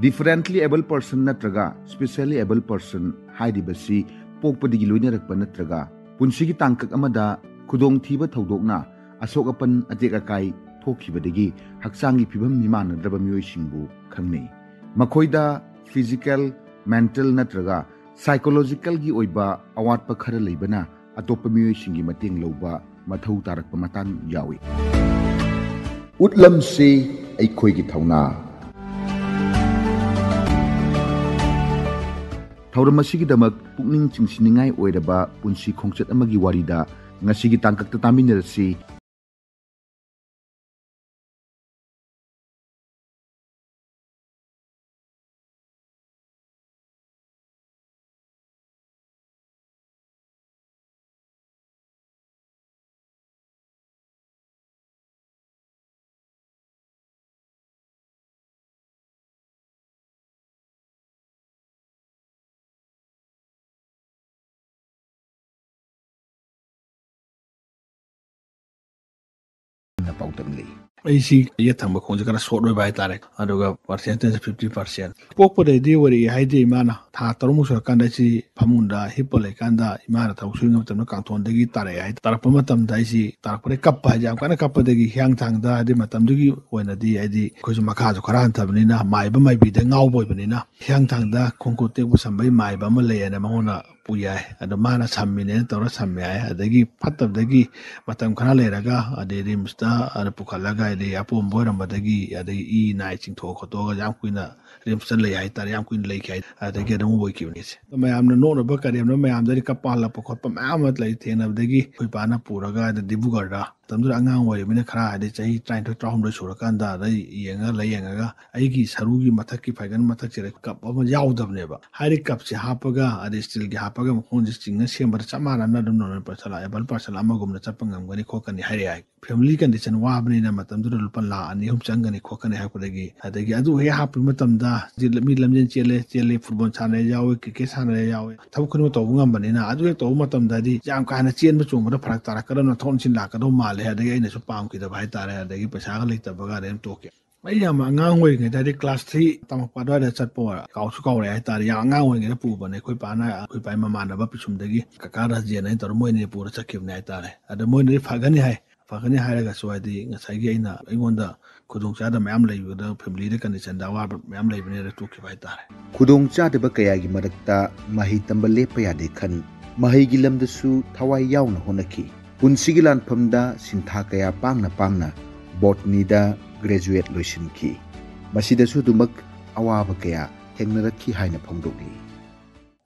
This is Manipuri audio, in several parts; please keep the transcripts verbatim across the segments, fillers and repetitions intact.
Differently abled person ꯅꯠꯇ꯭ꯔꯒ specially abled person ꯍꯥꯏꯔꯤꯕꯁꯤ ꯄꯣꯛꯄꯗꯒꯤ ꯂꯣꯏꯅꯔꯛꯄ ꯅꯠꯇ꯭ꯔꯒ ꯄꯨꯟꯁꯤꯒꯤ ꯇꯥꯡꯀꯛ ꯑꯃꯗ ꯈꯨꯗꯣꯡꯊꯤꯕ ꯊꯧꯗꯣꯛꯅ ꯑꯁꯣꯛ ꯑꯄꯟ, ꯑꯇꯦꯛ ꯑꯀꯥꯏ ꯊꯣꯛꯈꯤꯕꯗꯒꯤ ꯍꯛꯆꯥꯡꯒꯤ ꯐꯤꯕꯝ ꯃꯤꯃꯥꯟꯅꯗ꯭ꯔꯕ ꯃꯤꯑꯣꯏꯁꯤꯡꯕꯨ ꯈꯪꯅꯩ꯫ ꯃꯈꯣꯏꯗ physical, mental ꯅꯠꯇ꯭ꯔꯒ psychological ꯒꯤ ꯑꯣꯏꯕ ꯑꯋꯥꯠꯄ ꯈꯔ ꯂꯩꯕꯅ ꯑꯇꯣꯞꯄ ꯃꯤꯑꯣꯏꯁꯤꯡꯒꯤ ꯃꯇꯦꯡ ꯂꯧꯕ ꯃꯊꯧ ꯇꯥꯔꯛꯄ ꯃꯇꯥꯡ ꯌꯥꯎꯏ꯫ ꯎꯠꯂꯝꯁꯤ ꯑꯩꯈꯣꯏꯒꯤ ꯊꯧꯅꯥ꯫ ꯊꯧꯔꯝ ꯑꯁꯤꯒꯤꯗꯃꯛ ꯄꯨꯛꯅꯤꯡ ꯆꯤꯡꯁꯤꯟꯅꯤꯡꯉꯥꯏ ꯑꯣꯏꯔꯕ ꯄꯨꯟꯁꯤ ꯈꯣꯡꯆꯠ ꯑꯃꯒꯤ ꯋꯥꯔꯤꯗ ꯉꯁꯤꯒꯤ ꯇꯥꯡꯀꯛꯇ ꯇꯥꯃꯤꯟꯅꯔꯁꯤ꯫ ꯄꯥꯎꯗꯝꯂꯤ꯫ ꯑꯩꯁꯤ ꯌꯦꯠ ꯊꯪꯕ ꯈꯣꯡꯁꯦ ꯈꯔ ꯁꯣꯔꯠ ꯑꯣꯏꯕ ꯍꯥꯏꯇꯥꯔꯦ, ꯑꯗꯨꯒ ꯄꯥꯔꯁꯦꯟꯇꯦꯖ ꯐꯤꯐꯇꯤ ꯄꯥꯔꯁꯦꯟ꯫ ꯄꯣꯛꯄꯗꯩꯗꯤ ꯑꯣꯏꯔꯛꯏ ꯍꯥꯏꯗꯤ ꯏꯃꯥꯅ ꯊꯥ ꯇꯔꯨꯛꯃꯨꯛ ꯁꯨꯔꯀꯥꯟꯗ ꯑꯩꯁꯤ ꯐꯃꯨꯡꯗ ꯍꯤꯞꯄ ꯂꯩꯀꯥꯟꯗ ꯏꯃꯥꯅ ꯊꯕꯛ ꯁꯨꯔꯤꯉꯩ ꯃꯇꯝꯗ ꯀꯥꯡꯊꯣꯟꯗꯒꯤ ꯇꯥꯔꯛꯑꯦ ꯍꯥꯏ꯫ ꯇꯥꯔꯛꯄ ꯃꯇꯝꯗ ꯑꯩꯁꯤ ꯇꯥꯔꯛꯄꯗꯒꯤ ꯀꯞꯄ ꯍꯥꯏꯗꯤ ꯌꯥꯝ ꯀꯟꯅ ꯀꯞꯄꯗꯒꯤ ꯍꯤꯌꯥꯡꯊꯥꯡꯗ ꯍꯥꯏꯗꯤ ꯃꯇꯝꯗꯨꯒꯤ ꯑꯣꯏꯅꯗꯤ ꯍꯥꯏꯗꯤ ꯑꯩꯈꯣꯏꯁꯨ ꯃꯈꯥꯁꯨ ꯈꯔ ꯍꯟꯊꯕꯅꯤꯅ ꯃꯥꯏꯕ ꯃꯥꯏꯕꯤꯗ ꯉꯥꯎꯕ ꯑꯣꯏꯕꯅꯤꯅ ꯍꯤꯌꯥꯡꯊꯥꯡꯗ ꯈꯣꯡꯈꯨꯠ ꯇꯦꯛꯄ ꯁꯝꯕꯒꯤ ꯃꯥꯏꯕ ꯑꯃ ꯂꯩꯌꯦꯅ ꯃꯉꯣꯟꯗ ꯄꯨ ꯌꯥꯏ꯫ ꯑꯗꯣ ꯃꯥꯅ ꯁꯝꯃꯤꯅꯦꯅ ꯇꯧꯔ ꯁꯝꯃꯦ ꯍꯥꯏ꯫ ꯑꯗꯒꯤ ꯐꯠꯇꯕꯗꯒꯤ ꯃꯇꯝ ꯈꯔ ꯂꯩꯔꯒ ꯑꯗꯩ ꯔꯤꯝꯁꯇ ꯑꯗ ꯄꯨꯈꯠꯂꯒ ꯍꯥꯏꯗꯤ ꯑꯄꯣꯝꯕ ꯑꯣꯏꯔꯝꯕꯗꯒꯤ ꯑꯗꯩ ꯏ ꯅꯥꯏ ꯆꯤꯡꯊꯣꯛ ꯈꯣꯠꯇꯣꯛꯑꯒ ꯌꯥꯝ ꯀꯨꯏꯅ ꯔꯤꯝꯁꯇ ꯂꯩ ꯍꯥꯏꯇꯥꯔꯦ, ꯌꯥꯝ ꯀꯨꯏꯅ ꯂꯩꯈꯤ ꯍꯥꯏ꯫ ꯑꯗꯒꯤ ꯑꯗꯨꯝ ꯑꯣꯏꯈꯤꯕꯅꯤ ꯏꯆꯦ꯫ ꯃꯌꯥꯝꯅ ꯅꯣꯛꯅꯕ ꯀꯔꯦꯝꯅꯕ ꯃꯌꯥꯝꯗꯒꯤ ꯀꯞꯄ ꯍꯜꯂꯛꯄ ꯈꯣꯠꯄ ꯃꯌꯥꯝ ꯑꯃ ꯂꯩ ꯊꯦꯡꯅꯕꯗꯒꯤ ꯑꯩꯈꯣꯏ ꯄꯥꯅ ꯄꯨꯔꯒ ꯑꯗ ꯗꯤꯕ꯭ꯔꯨꯒꯔꯗ ꯃꯇꯝꯗꯨꯗ ꯑꯉꯥꯡ ꯑꯣꯏꯔꯤꯕꯅꯤꯅ ꯈꯔ ꯍꯥꯏꯗꯤ ꯆꯍꯤ ꯇꯔꯥꯅꯤꯊꯣꯏ ꯇꯔꯥꯍꯨꯝꯗꯣꯏ ꯁꯨꯔꯀꯥꯟꯗ ꯑꯗꯩ ꯌꯦꯡꯉꯒ ꯂꯥꯏꯌꯦꯡꯉꯒ ꯑꯩꯒꯤ ꯁꯔꯨꯒꯤ ꯃꯊꯛꯀꯤ ꯐꯥꯏꯒꯟ ꯃꯊꯛꯁꯤꯗ ꯀꯞ ꯑꯃ ꯌꯥꯎꯗꯕꯅꯦꯕ꯫ ꯍꯥꯏꯔꯤꯕ ꯀꯞꯁꯦ ꯍꯥꯞꯄꯒ ꯑꯗꯩ ꯁ꯭ꯇꯤꯜꯒꯤ ꯍꯥꯞꯄꯒ ꯃꯈꯣꯡꯁꯦ ꯆꯤꯡꯉ ꯁꯦꯝꯕꯗ ꯆꯞ ꯃꯥꯟꯅꯅ ꯑꯗꯨꯝ ꯅꯣꯔꯃꯦꯜ ꯄꯥꯔꯁꯟ, ꯑꯦꯕꯜ ꯄꯥꯔꯁꯟ ꯑꯃꯒꯨꯝꯅ ꯆꯠꯄ ꯉꯝꯒꯅꯤ ꯈꯣꯠꯀꯅꯤ ꯍꯥꯏꯔꯛꯑꯦ ꯍꯥꯏ꯫ ꯐꯦꯃꯤꯂꯤ ꯀꯟꯗꯤꯁꯟ ꯋꯥꯕꯅꯤꯅ ꯃꯇꯝꯗꯨꯗ ꯂꯨꯄꯥ ꯂꯥꯈ ꯑꯅꯤ ꯑꯍꯨꯝ ꯆꯪꯒꯅꯤ ꯈꯣꯠꯀꯅꯤ ꯍꯥꯏꯔꯛꯄꯗꯒꯤ ꯑꯗꯒꯤ ꯑꯗꯨ ꯍꯦꯛ ꯍꯥꯞꯄ ꯃꯇꯝꯗ ꯃꯤ ꯂꯝꯖꯦꯟ ꯆꯦꯜꯂꯦ, ꯆꯦꯜꯂꯦ, ꯐꯨꯠꯕꯣꯜ ꯁꯥꯟꯅꯔꯦ ꯌꯥꯎꯋꯦ, ꯀ꯭ꯔꯤꯀꯦꯠ ꯁꯥꯟꯅꯔꯦ ꯌꯥꯎꯋꯦ, ꯊꯕꯛ ꯈꯨꯗꯤꯡꯃꯛ ꯇꯧꯕ ꯉꯝꯕꯅꯤꯅ ꯑꯗꯨ ꯍꯦꯛ ꯇꯧꯕ ꯃꯇꯝꯗꯗꯤ ꯌꯥꯝ ꯀꯥ ꯍꯦꯟꯅ ꯆꯦꯟꯕ ꯆꯣꯡꯕꯗ ꯐꯔꯛ ꯇꯥꯔꯛꯀꯗꯕ, ꯅꯊꯣꯛ ꯅꯊꯤꯟ ꯂꯥꯛꯀꯗꯧ ꯃꯥꯜꯂꯦ꯫ ꯑꯗꯒꯤ ꯑꯩꯅꯁꯨ ꯄꯥꯝꯈꯤꯗꯕ ꯍꯥꯏꯇꯥꯔꯦ꯫ ꯑꯗꯒꯤ ꯄꯩꯁꯥꯒ ꯂꯩꯇꯕꯒ ꯑꯗꯩ ꯑꯗꯨꯝ ꯇꯣꯛꯈꯤ꯫ ꯑꯩ ꯌꯥꯝ ꯑꯉꯥꯡ ꯑꯣꯏꯔꯤꯉꯩꯗ, ꯍꯥꯏꯗꯤ class three ꯇꯝꯃꯛꯄ ꯑꯗꯨꯋꯥꯏꯗ ꯆꯠꯄ ꯑꯣꯏꯔ, ꯀꯥꯎꯁꯨ ꯀꯥꯎꯔꯦ ꯍꯥꯏꯇꯥꯔꯦ꯫ ꯌꯥꯝ ꯑꯉꯥꯡ ꯑꯣꯏꯔꯤꯉꯩꯗ ꯄꯨꯕꯅꯦ꯫ ꯑꯩꯈꯣꯏ ꯄꯥꯅ, ꯑꯩꯈꯣꯏ ꯄꯥꯒꯤ ꯃꯃꯥꯟꯅꯕ ꯄꯤꯁꯨꯝꯗꯒꯤ ꯀꯀꯥ ꯔꯥꯖꯦꯟ ꯍꯥꯏꯅ ꯇꯧꯔ, ꯃꯣꯏ ꯑꯅꯤ ꯄꯨꯔ ꯆꯠꯈꯤꯕꯅꯦ ꯍꯥꯏꯇꯥꯔꯦ꯫ ꯑꯗ ꯃꯣꯏꯅꯗꯤ ꯐꯒꯅꯤ ꯍꯥꯏ꯫ ꯐꯒꯅꯤ ꯍꯥꯏꯔꯒꯁꯨ, ꯍꯥꯏꯗꯤ, ꯉꯁꯥꯏꯒꯤ ꯑꯩꯅ, ꯑꯩꯉꯣꯟꯗ ꯈꯨꯗꯣꯡꯆꯥꯗꯕ ꯃꯌꯥꯝ ꯂꯩꯕꯗ, family ꯗ condition ꯗ ꯑꯋꯥꯕ ꯃꯌꯥꯝ ꯂꯩꯕꯅꯤꯅ ꯇꯣꯛꯈꯤꯕ ꯍꯥꯏꯇꯥꯔꯦ꯫ ꯈꯨꯗꯣꯡꯆꯥꯗꯕ ꯀꯌꯥꯒꯤ ꯃꯔꯛꯇ ꯃꯍꯩ ꯇꯝꯕ ꯂꯦꯞꯄ ꯌꯥꯗꯦ ꯈꯟ, ꯃꯍꯩꯒꯤ ꯂꯝꯗꯁꯨ ꯊꯋꯥꯏ ꯌꯥꯎꯅ ꯍꯣꯠꯅꯈꯤ꯫ ꯄꯨꯟꯁꯤꯒꯤ ꯂꯥꯟꯐꯝꯗ ꯁꯤꯟꯊꯥ ꯀꯌꯥ ꯄꯥꯡꯅ ꯄꯥꯡꯅ botany ꯗ graduate ꯂꯣꯏꯁꯤꯟꯈꯤ꯫ ꯃꯁꯤꯗꯁꯨ ꯑꯗꯨꯃꯛ ꯑꯋꯥꯕ ꯀꯌꯥ ꯊꯦꯡꯅꯔꯛꯈꯤ ꯍꯥꯏꯅ ꯐꯣꯡꯗꯣꯛꯂꯤ꯫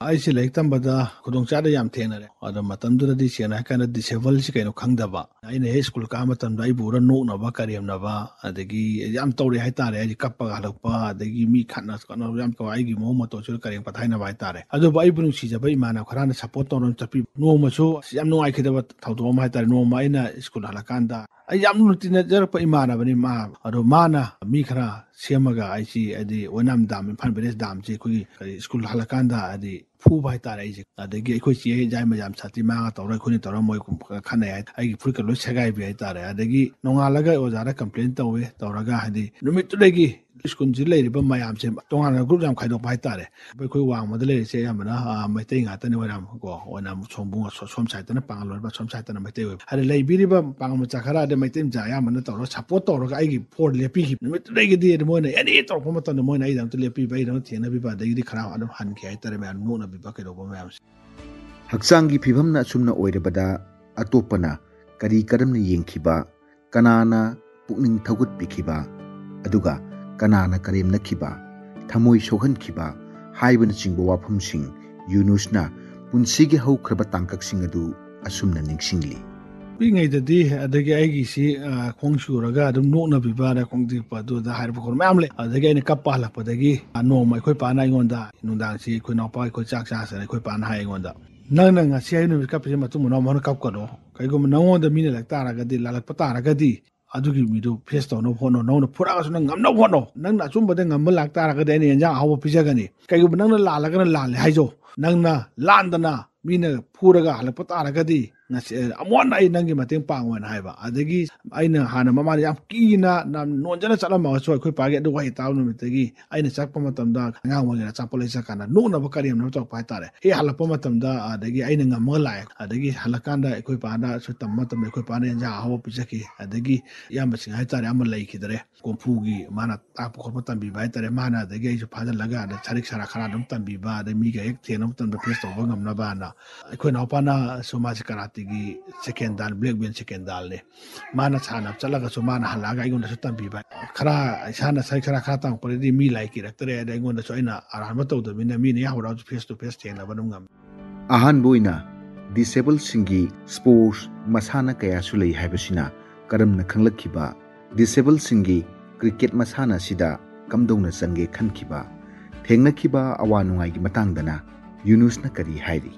ꯑꯩꯁꯦ ꯂꯥꯏꯔꯤꯛ ꯇꯝꯕꯗ ꯈꯨꯗꯣꯡꯆꯥꯗꯕ ꯌꯥꯝ ꯊꯦꯡꯅꯔꯦ꯫ ꯑꯗꯣ ꯃꯇꯝꯗꯨꯗꯗꯤ, ꯁꯦꯡꯅ ꯍꯥꯏꯔꯀꯥꯟꯗ, disable ꯁꯤ ꯀꯩꯅꯣ ꯈꯪꯗꯕ꯫ ꯑꯩꯅ ꯍꯦꯛ school ꯀꯥꯕ ꯃꯇꯝꯗ ꯑꯩꯕꯨ ꯎꯔ ꯅꯣꯛꯅꯕ, ꯀꯔꯦꯝꯅꯕ, ꯑꯗꯒꯤ ꯌꯥꯝ ꯇꯧꯔꯦ ꯍꯥꯏꯇꯥꯔꯦ꯫ ꯍꯥꯏꯗꯤ ꯀꯞꯄꯒ ꯍꯜꯂꯛꯄ, ꯑꯗꯒꯤ ꯃꯤ ꯈꯠꯅ ꯈꯠꯅꯕ ꯌꯥꯝ ꯇꯧ, ꯑꯩꯒꯤ ꯃꯑꯣꯡ ꯃꯇꯧꯁꯤꯗ ꯀꯔꯦꯝ ꯀꯊꯥꯏꯅꯕ ꯍꯥꯏꯇꯥꯔꯦ꯫ ꯑꯗꯨꯕꯨ ꯑꯩꯕꯨ ꯅꯨꯡꯁꯤꯖꯕ ꯏꯃꯥꯟꯅꯕ ꯈꯔꯅ support ꯇꯧꯔꯒ ꯆꯠꯄꯤ꯫ ꯅꯣꯡꯃꯁꯨ ꯑꯁ, ꯌꯥꯝ ꯅꯨꯡꯉꯥꯏꯈꯤꯗꯕ ꯊꯧꯗꯣꯛ ꯑꯃ ꯍꯥꯏꯇꯥꯔꯦ꯫ ꯅꯣꯡꯃ ꯑꯩꯅ school ꯍꯜꯂꯛꯀꯥꯟꯗ, ꯑꯩ ꯌꯥꯝ ꯂꯨꯅ ꯇꯤꯟꯅꯖꯔꯛꯄ ꯏꯃꯥꯟꯅꯕꯅꯤ ꯃꯥ꯫ ꯑꯗꯣ ꯃꯥꯅ ꯃꯤ ꯈꯔ ꯁꯦꯝꯃꯒ ꯑꯩꯁꯤ, ꯍꯥꯏꯗꯤ, ꯑꯣꯏꯅꯥꯝ dam, ꯏꯝꯐꯥꯜ village dam ꯁꯤ ꯑꯩꯈꯣꯏꯒꯤ ꯀꯔꯤ school ꯍꯜꯂꯛꯀꯥꯟꯗ, ꯍꯥꯏꯗꯤ, ꯐꯨꯕ ꯍꯥꯏꯇꯥꯔꯦ ꯑꯩꯁꯦ꯫ ꯑꯗꯒꯤ ꯑꯩꯈꯣꯏ ꯆꯦ ꯌꯥꯏꯃ ꯌꯥꯝ ꯁꯥꯊꯤ, ꯃꯥꯒ ꯇꯧꯔꯒ, ꯑꯩꯈꯣꯏꯅ ꯇꯧꯔꯒ ꯃꯣꯏ ꯈꯠꯅꯩ ꯍꯥꯏ, ꯑꯩꯒꯤ ꯐꯨꯔꯤꯠꯀ ꯂꯣꯏ ꯁꯦꯒꯥꯏꯕꯤ ꯍꯥꯏꯇꯥꯔꯦ꯫ ꯑꯗꯒꯤ ꯅꯣꯡꯉꯥꯜꯂꯒ ꯑꯣꯖꯥꯗ complain ꯇꯧꯋꯦ, ꯇꯧꯔꯒ, ꯍꯥꯏꯗꯤ, ꯅꯨꯃꯤꯠꯇꯨꯗꯒꯤ school ꯁꯤ ꯂꯩꯔꯤꯕ ꯃꯌꯥꯝꯁꯦ ꯇꯣꯉꯥꯟꯅ group ꯌꯥꯝ ꯈꯥꯏꯗꯣꯛꯄ ꯍꯥꯏꯇꯥꯔꯦ꯫ ꯑꯩꯈꯣꯏ ꯋꯥꯡꯃꯗ ꯂꯩꯔꯤꯁꯦ ꯑꯌꯥꯝꯕꯅ, ꯑ, ꯃꯩꯇꯩ ꯉꯥꯛꯇꯅꯤ꯫ ꯑꯣꯏꯅꯥꯝ ꯀꯣ, ꯑꯣꯏꯅꯥꯝ ꯁꯣꯝꯕꯨꯡ, ꯑꯁꯣ-, ꯁꯣꯝ side ꯇꯅ ꯄꯥꯉꯜ ꯑꯣꯏꯕ, ꯁꯣꯝ side ꯇꯅ ꯃꯩꯇꯩ ꯑꯣꯏꯕ꯫ ꯍꯥꯏꯗꯤ, ꯂꯩꯕꯤꯔꯤꯕ ꯄꯥꯉꯜ ꯃꯆꯥ ꯈꯔ, ꯑꯗꯩ ꯃꯩꯇꯩ ꯃꯆꯥ ꯑꯌꯥꯝꯕꯅ ꯇꯧꯔꯒ support ꯇꯧꯔꯒ ꯑꯩꯒꯤ for ꯂꯦꯞꯄꯤꯈꯤ꯫ ꯅꯨꯃꯤꯠꯇꯨꯗꯒꯤꯗꯤ ꯑꯗꯨ ꯃꯣꯏꯅ any ꯇꯧꯔꯛꯄ ꯃꯇꯝꯗ ꯃꯣꯏꯅ ꯑꯩꯒꯤꯗꯃꯛꯇ ꯂꯦꯞꯄꯤꯕ, ꯑꯩꯒꯤꯗꯃꯛ ꯊꯦꯡꯅꯕꯤꯕ, ꯑꯗꯒꯤꯗꯤ ꯈꯔ ꯑꯗꯨꯝ ꯍꯟꯈꯤ ꯍꯥꯏꯇꯥꯔꯦ ꯃꯌꯥꯝ, ꯅꯣꯛꯅꯕꯤꯕ ꯀꯩꯗꯧꯕ ꯃꯌꯥꯝꯁꯦ꯫ ꯍꯛꯆꯥꯡꯒꯤ ꯐꯤꯕꯝꯅ ꯑꯁꯨꯝꯅ ꯑꯣꯏꯔꯕꯗ ꯑꯇꯣꯞꯄꯅ ꯀꯔꯤ ꯀꯔꯝꯅ ꯌꯦꯡꯈꯤꯕ, ꯀꯅꯥꯅ ꯄꯨꯛꯅꯤꯡ ꯊꯧꯒꯠꯄꯤꯈꯤꯕ, ꯑꯗꯨꯒ ꯀꯅꯥꯅ ꯀꯔꯦꯝꯅꯈꯤꯕ, ꯊꯃꯣꯏ ꯁꯣꯛꯍꯟꯈꯤꯕ ꯍꯥꯏꯕꯅꯆꯤꯡꯕ ꯋꯥꯐꯝꯁꯤꯡ ꯌꯨꯅꯨꯁꯅ ꯄꯨꯟꯁꯤꯒꯤ ꯍꯧꯈ꯭ꯔꯕ ꯇꯥꯡꯀꯛꯁꯤꯡ ꯑꯗꯨ ꯑꯁꯨꯝꯅ ꯅꯤꯡꯁꯤꯡꯂꯤ꯫ ꯄꯤꯛꯏꯉꯩꯗꯗꯤ, ꯑꯗꯒꯤ ꯑꯩꯒꯤꯁꯤ, ꯑ, ꯈꯣꯡ ꯁꯨꯔꯒ ꯑꯗꯨꯝ ꯅꯣꯛꯅꯕꯤꯕ, ꯑꯗ ꯈꯣꯡ ꯇꯦꯛꯄ, ꯑꯗꯨ ꯑꯗꯥ ꯍꯥꯏꯔꯛꯄ ꯈꯣꯠꯄ ꯃꯌꯥꯝ ꯂꯩ꯫ ꯑꯗꯒꯤ ꯑꯩꯅ ꯀꯞꯄ ꯍꯜꯂꯛꯄꯗꯒꯤ, ꯑ, ꯅꯣꯡꯃ ꯑꯩꯈꯣꯏ ꯄꯥꯅ ꯑꯩꯉꯣꯟꯗ, ꯅꯨꯡꯗꯥꯡꯁꯤ ꯑꯩꯈꯣꯏ ꯏꯅꯥꯎꯄꯥ ꯑꯩꯈꯣꯏ ꯆꯥꯛ ꯆꯥꯁꯦꯅ ꯑꯩꯈꯣꯏ ꯄꯥꯅ ꯍꯥꯏ ꯑꯩꯉꯣꯟꯗ, "ꯅꯪꯅ ꯉꯁꯤ ꯑꯌꯨꯛ ꯅꯨꯃꯤꯠ ꯀꯞꯄꯤꯁꯦ ꯃꯇꯨꯡ ꯃꯅꯥꯎ ꯃꯍꯣꯔꯅ ꯀꯞꯀꯅꯣ꯫ ꯀꯩꯒꯨꯝꯕ ꯅꯪꯉꯣꯟꯗ ꯃꯤꯅ ꯂꯥꯛ ꯇꯥꯔꯒꯗꯤ, ꯂꯥꯜꯂꯛꯄ ꯇꯥꯔꯒꯗꯤ, ꯑꯗꯨꯒꯤ ꯃꯤꯗꯨ face ꯇꯧꯅꯕ ꯍꯣꯠꯅꯧ꯫ ꯅꯉꯣꯟꯗ ꯐꯨꯔꯛꯑꯒꯁꯨ ꯅꯪ ꯉꯝꯅꯕ ꯍꯣꯠꯅꯧ꯫ ꯅꯪꯅ ꯑꯆꯨꯝꯕꯗ ꯉꯝꯕ ꯂꯥꯛ ꯇꯥꯔꯒꯗꯤ ꯑꯩꯅ ꯌꯦꯟꯖꯥꯡ ꯑꯍꯥꯎꯕ ꯄꯤꯖꯒꯅꯤ꯫ ꯀꯩꯒꯨꯝꯕ ꯅꯪꯅ ꯂꯥꯜꯂꯒꯅ ꯂꯥꯜꯂꯦ ꯍꯥꯏꯖꯧ꯫ ꯅꯪꯅ ꯂꯥꯟꯗꯅ ꯃꯤꯅ ꯐꯨꯔꯒ ꯍꯜꯂꯛꯄ ꯇꯥꯔꯒꯗꯤ, ꯉꯁꯤ ꯑꯃꯨꯛ ꯍꯟꯅ ꯑꯩ ꯅꯪꯒꯤ ꯃꯇꯦꯡ ꯄꯥꯡꯉꯣꯅ ꯍꯥꯏꯕ꯫ ꯑꯗꯒꯤ ꯑꯩꯅ ꯍꯥꯟꯅ ꯃꯃꯥꯡꯗ ꯌꯥꯝ ꯀꯤꯅ ꯅꯝ-, ꯅꯣꯟꯖꯅ ꯆꯠꯂꯝꯃꯒꯁꯨ, ꯑꯩꯈꯣꯏ ꯄꯥꯒꯤ ꯑꯗꯨ ꯋꯥꯍꯩ ꯇꯥꯕ ꯅꯨꯃꯤꯠꯇꯒꯤ ꯑꯩꯅ ꯆꯠꯄ ꯃꯇꯝꯗ, ꯑꯉꯥꯡ ꯑꯣꯏꯔꯤꯉꯩꯗ ꯑꯆꯥꯄꯣꯠ ꯂꯩ ꯆꯠꯀꯥꯟꯗ ꯅꯣꯛꯅꯕ ꯀꯔꯦꯝꯅꯕ ꯇꯧꯔꯛꯄ ꯍꯥꯏꯇꯥꯔꯦ꯫ ꯍꯦꯛ ꯍꯜꯂꯛꯄ ꯃꯇꯝꯗ, ꯑꯗꯒꯤ ꯑꯩꯅ ꯉꯝꯃꯒ ꯂꯥꯛꯑꯦ꯫ ꯑꯗꯒꯤ ꯍꯜꯂꯛꯀꯥꯟꯗ ꯑꯩꯈꯣꯏ ꯄꯥꯅꯁꯨ ꯇꯝꯕ ꯃꯇꯝꯗ ꯑꯩꯈꯣꯏ ꯄꯥꯅ ꯌꯦꯟꯖꯥꯡ ꯑꯍꯥꯎꯕ ꯄꯤꯖꯈꯤ꯫ ꯑꯗꯒꯤ ꯏꯌꯥꯝꯕꯁꯤꯡ ꯍꯥꯏꯇꯥꯔꯦ, ꯑꯃ ꯂꯩꯈꯤꯗꯔꯦ꯫ ꯀꯣꯝꯐꯨꯒꯤ ꯃꯥꯅ ꯇꯥꯛꯄ ꯈꯣꯠꯄ ꯇꯝꯕꯤꯕ ꯍꯥꯏꯇꯥꯔꯦ꯫ ꯃꯥꯅ ꯑꯗꯒꯤ ꯑꯩꯁꯨ ꯐꯥꯖꯤꯜꯂꯒ ꯑꯗ ꯁꯔꯤꯛ ꯁꯔꯥ ꯈꯔ ꯑꯗꯨꯝ ꯇꯝꯕꯤꯕ, ꯑꯗꯩ ꯃꯤꯒ ꯍꯦꯛ ꯊꯦꯡꯅꯕ ꯃꯇꯝꯗ ꯐꯦꯁ ꯇꯧꯕ ꯉꯝꯅꯕꯅ꯫ ꯑꯩꯈꯣꯏ ꯏꯅꯥꯎꯄꯥꯅꯁꯨ ꯃꯥꯁꯦ ꯀꯔꯥꯇꯤꯒꯤ ꯁꯦꯀꯦꯟ ꯗꯥꯟ, ꯕ꯭ꯂꯦꯛ ꯕꯦꯜ ꯁꯦꯀꯦꯟ ꯗꯥꯟꯅꯦ꯫ ꯃꯥꯅ ꯁꯥꯟꯅꯕ ꯆꯠꯂꯒꯁꯨ ꯃꯥꯅ ꯍꯜꯂꯛꯑꯒ ꯑꯩꯉꯣꯟꯗꯁꯨ ꯇꯝꯕꯤꯕ꯫ ꯈꯔ ꯏꯁꯥꯅ ꯁꯔꯤꯛ ꯁꯔꯥ ꯈꯔ ꯇꯝꯃꯛꯄꯗꯗꯤ ꯃꯤ ꯂꯥꯏ ꯀꯤꯔꯛꯇ꯭ꯔꯦ, ꯑꯗꯩ ꯑꯩꯉꯣꯟꯗꯁꯨ ꯑꯩꯅ ꯑꯔꯥꯟꯕ ꯇꯧꯗꯕꯅꯤꯅ ꯃꯤꯅ ꯍꯦꯛ ꯍꯧꯔꯛꯑꯁꯨ ꯐꯦꯁ ꯇꯨ ꯐꯦꯁ ꯊꯦꯡꯅꯕ ꯑꯗꯨꯝ ꯉꯝꯃꯤ꯫ ꯑꯍꯥꯟꯕ ꯑꯣꯏꯅ ꯗꯤꯁꯦꯕꯜꯁꯤꯡꯒꯤ ꯁ꯭ꯄꯣꯔꯠꯁ ꯃꯁꯥꯟꯅ ꯀꯌꯥꯁꯨ ꯂꯩ ꯍꯥꯏꯕꯁꯤꯅ ꯀꯔꯝꯅ ꯈꯪꯂꯛꯈꯤꯕ? ꯗꯤꯁꯦꯕꯜꯁꯤꯡꯒꯤ ꯀ꯭ꯔꯤꯀꯦꯠ ꯃꯁꯥꯟꯅ ꯑꯁꯤꯗ ꯀꯝꯗꯧꯅ ꯆꯪꯒꯦ ꯈꯟꯈꯤꯕ? ꯊꯦꯡꯅꯈꯤꯕ ꯑꯋꯥ ꯅꯨꯡꯉꯥꯏꯒꯤ ꯃꯇꯥꯡꯗꯅ ꯌꯨꯅꯨꯁꯅ ꯀꯔꯤ ꯍꯥꯏꯔꯤ?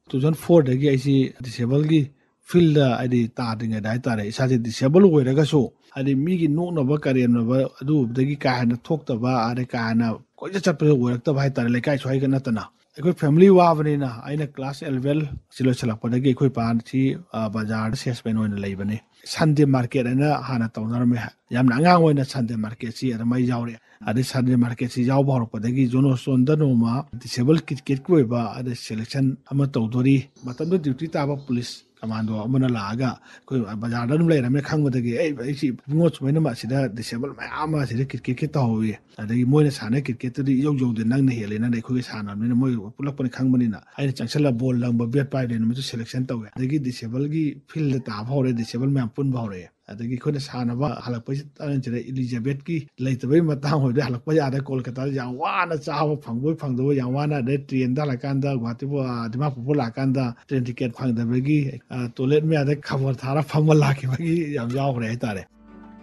ꯇꯨ ꯊꯥꯎꯖꯟ ꯐꯣꯔꯗꯒꯤ ꯑꯩꯁꯤ ꯗꯤꯁꯦꯕꯜꯒꯤ ꯐꯤꯜꯗ, ꯍꯥꯏꯗꯤ, ꯇꯥꯗ꯭ꯔꯤꯉꯩꯗ ꯍꯥꯏꯇꯥꯔꯦ, ꯏꯁꯥꯁꯦ ꯗꯤꯁꯦꯕꯜ ꯑꯣꯏꯔꯒꯁꯨ, ꯍꯥꯏꯗꯤ, ꯃꯤꯒꯤ ꯅꯣꯛꯅꯕ ꯀꯔꯦꯝꯅꯕ ꯑꯗꯨꯗꯒꯤ ꯀꯥ ꯍꯦꯟꯅ ꯊꯣꯛꯇꯕ, ꯑꯗꯩ ꯀꯥ ꯍꯦꯟꯅ ꯀꯣꯏꯆꯠ ꯆꯠꯄꯗ ꯑꯣꯏꯔꯛꯇꯕ ꯍꯥꯏꯇꯥꯔꯦ, ꯂꯩꯀꯥꯏ ꯁ꯭ꯋꯥꯏꯒ ꯅꯠꯇꯅ꯫ ꯑꯩꯈꯣꯏ ꯐꯦꯃꯤꯂꯤ ꯋꯥꯕꯅꯤꯅ ꯑꯩꯅ ꯀ꯭ꯂꯥꯁ ꯑꯦꯂꯚꯦꯟ ꯁꯤ ꯂꯣꯏꯁꯤꯜꯂꯛꯄꯗꯒꯤ ꯑꯩꯈꯣꯏ ꯄꯥꯁꯤ, ꯑ, ꯕꯖꯥꯔꯗ ꯁꯦꯜꯁꯃꯦꯟ ꯑꯣꯏꯅ ꯂꯩꯕꯅꯤ꯫ ꯁꯟꯗꯦ ꯃꯥꯔꯀꯦꯠ ꯍꯥꯏꯅ ꯍꯥꯟꯅ ꯇꯧꯅꯔꯝꯃꯦ꯫ ꯌꯥꯝꯅ ꯑꯉꯥꯡ ꯑꯣꯏꯅ ꯁꯟꯗꯦ ꯃꯥꯔꯀꯦꯠꯁꯤ ꯑꯗꯨꯃꯥꯏ ꯌꯥꯎꯔꯛꯑꯦ꯫ ꯑꯗꯩ ꯁꯟꯗꯦ ꯃꯥꯔꯀꯦꯠꯁꯤ ꯌꯥꯎꯕ ꯍꯧꯔꯛꯄꯗꯒꯤ ꯖꯣꯟ ꯕꯣꯁꯀꯣꯗ ꯅꯣꯡꯃ ꯗꯤꯁꯦꯕꯜ ꯀ꯭ꯔꯤꯀꯦꯠꯀꯤ ꯑꯣꯏꯕ ꯑꯗꯩ ꯁꯦꯂꯦꯛꯁꯟ ꯑꯃ ꯇꯧꯗꯣꯔꯤ꯫ ꯃꯇꯝꯗꯨꯗ ꯗ꯭ꯌꯨꯇꯤ ꯇꯥꯕ ꯄꯨꯂꯤꯁ ꯀꯃꯥꯟꯗꯣ ꯑꯃꯅ ꯂꯥꯛꯑꯒ ꯑꯩꯈꯣꯏ ꯕꯖꯥꯔꯗ ꯑꯗꯨꯝ ꯂꯩꯔꯝꯃꯦ ꯈꯪꯕꯗꯒꯤ, "ꯑꯩ, ꯑꯩꯁꯤ ꯏꯕꯨꯡꯉꯣ ꯁꯨꯃꯥꯏꯅ ꯑꯃ ꯑꯁꯤꯗ ꯗꯤꯁꯦꯕꯜ ꯃꯌꯥꯝ ꯑꯃ ꯑꯁꯤꯗ ꯀ꯭ꯔꯤꯀꯦꯠꯀꯤ ꯇꯧꯍꯧꯋꯤ, ꯑꯗꯒꯤ ꯃꯣꯏꯅ ꯁꯥꯟꯅ ꯀ꯭ꯔꯤꯀꯦꯠꯇꯨꯗꯤ ꯏꯌꯧ ꯌꯧꯗꯦ, ꯅꯪꯅ ꯍꯦꯜꯂꯦꯅ ꯑꯩꯈꯣꯏꯒꯤ ꯁꯥꯟꯅꯕꯅꯤꯅ ꯃꯣꯏ ꯄꯨꯜꯂꯛꯄꯅꯤ ꯈꯪꯕꯅꯤꯅ" ꯑꯩꯅ ꯆꯪꯁꯜꯂ ꯕꯣꯜ ꯂꯪꯕ, ꯕꯦꯠ ꯄꯥꯏꯕꯗ ꯅꯨꯃꯤꯠꯇꯨ ꯁꯦꯂꯦꯛꯁꯟ ꯇꯧꯋꯦ꯫ ꯑꯗꯒꯤ ꯗꯤꯁꯦꯕꯜꯒꯤ ꯐꯤꯜꯗ ꯇꯥꯕ ꯍꯧꯔꯦ, ꯗꯤꯁꯦꯕꯜ ꯃꯌꯥꯝ ꯄꯨꯟꯕ ꯍꯧꯔꯛꯑꯦ꯫ ꯑꯗꯒꯤ ꯑꯩꯈꯣꯏꯅ ꯁꯥꯟꯅꯕ ꯍꯜꯂꯛꯄꯒꯤ ꯇꯥꯟꯖꯥꯁꯤꯗ ꯏꯂꯤꯖꯥꯕꯦꯠꯀꯤ ꯂꯩꯇꯕꯒꯤ ꯃꯇꯥꯡ ꯑꯣꯏꯕꯗ ꯍꯜꯂꯛꯄ ꯌꯥꯗ꯭ꯔꯦ꯫ ꯀꯣꯜꯀꯇꯥꯗ ꯌꯥꯝ ꯋꯥꯅ ꯆꯥꯕ ꯐꯪꯕꯣꯏ ꯐꯪꯗꯕꯣꯏ ꯌꯥꯝ ꯋꯥꯅ, ꯑꯗꯩ ꯇ꯭ꯔꯦꯟꯗ ꯍꯜꯂꯛꯀꯥꯟꯗ ꯒꯨꯍꯥꯇꯤꯕꯨ, ꯑ, ꯗꯤꯃꯥꯄꯨꯔꯕꯨ ꯂꯥꯛꯀꯥꯟꯗ ꯇ꯭ꯔꯦꯟ ꯇꯤꯀꯦꯠ ꯐꯪꯗꯕꯒꯤ, ꯑ, ꯇꯣꯏꯂꯦꯠ ꯃꯌꯥꯗ ꯈꯕꯔ ꯊꯥꯔ ꯐꯝꯃ ꯂꯥꯛꯈꯤꯕꯒꯤ ꯌꯥꯝ ꯌꯥꯎꯈ꯭ꯔꯦ ꯍꯥꯏꯇꯥꯔꯦ꯫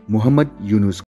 ꯃꯨꯍꯝꯃꯗ ꯌꯨꯅꯨꯁ꯫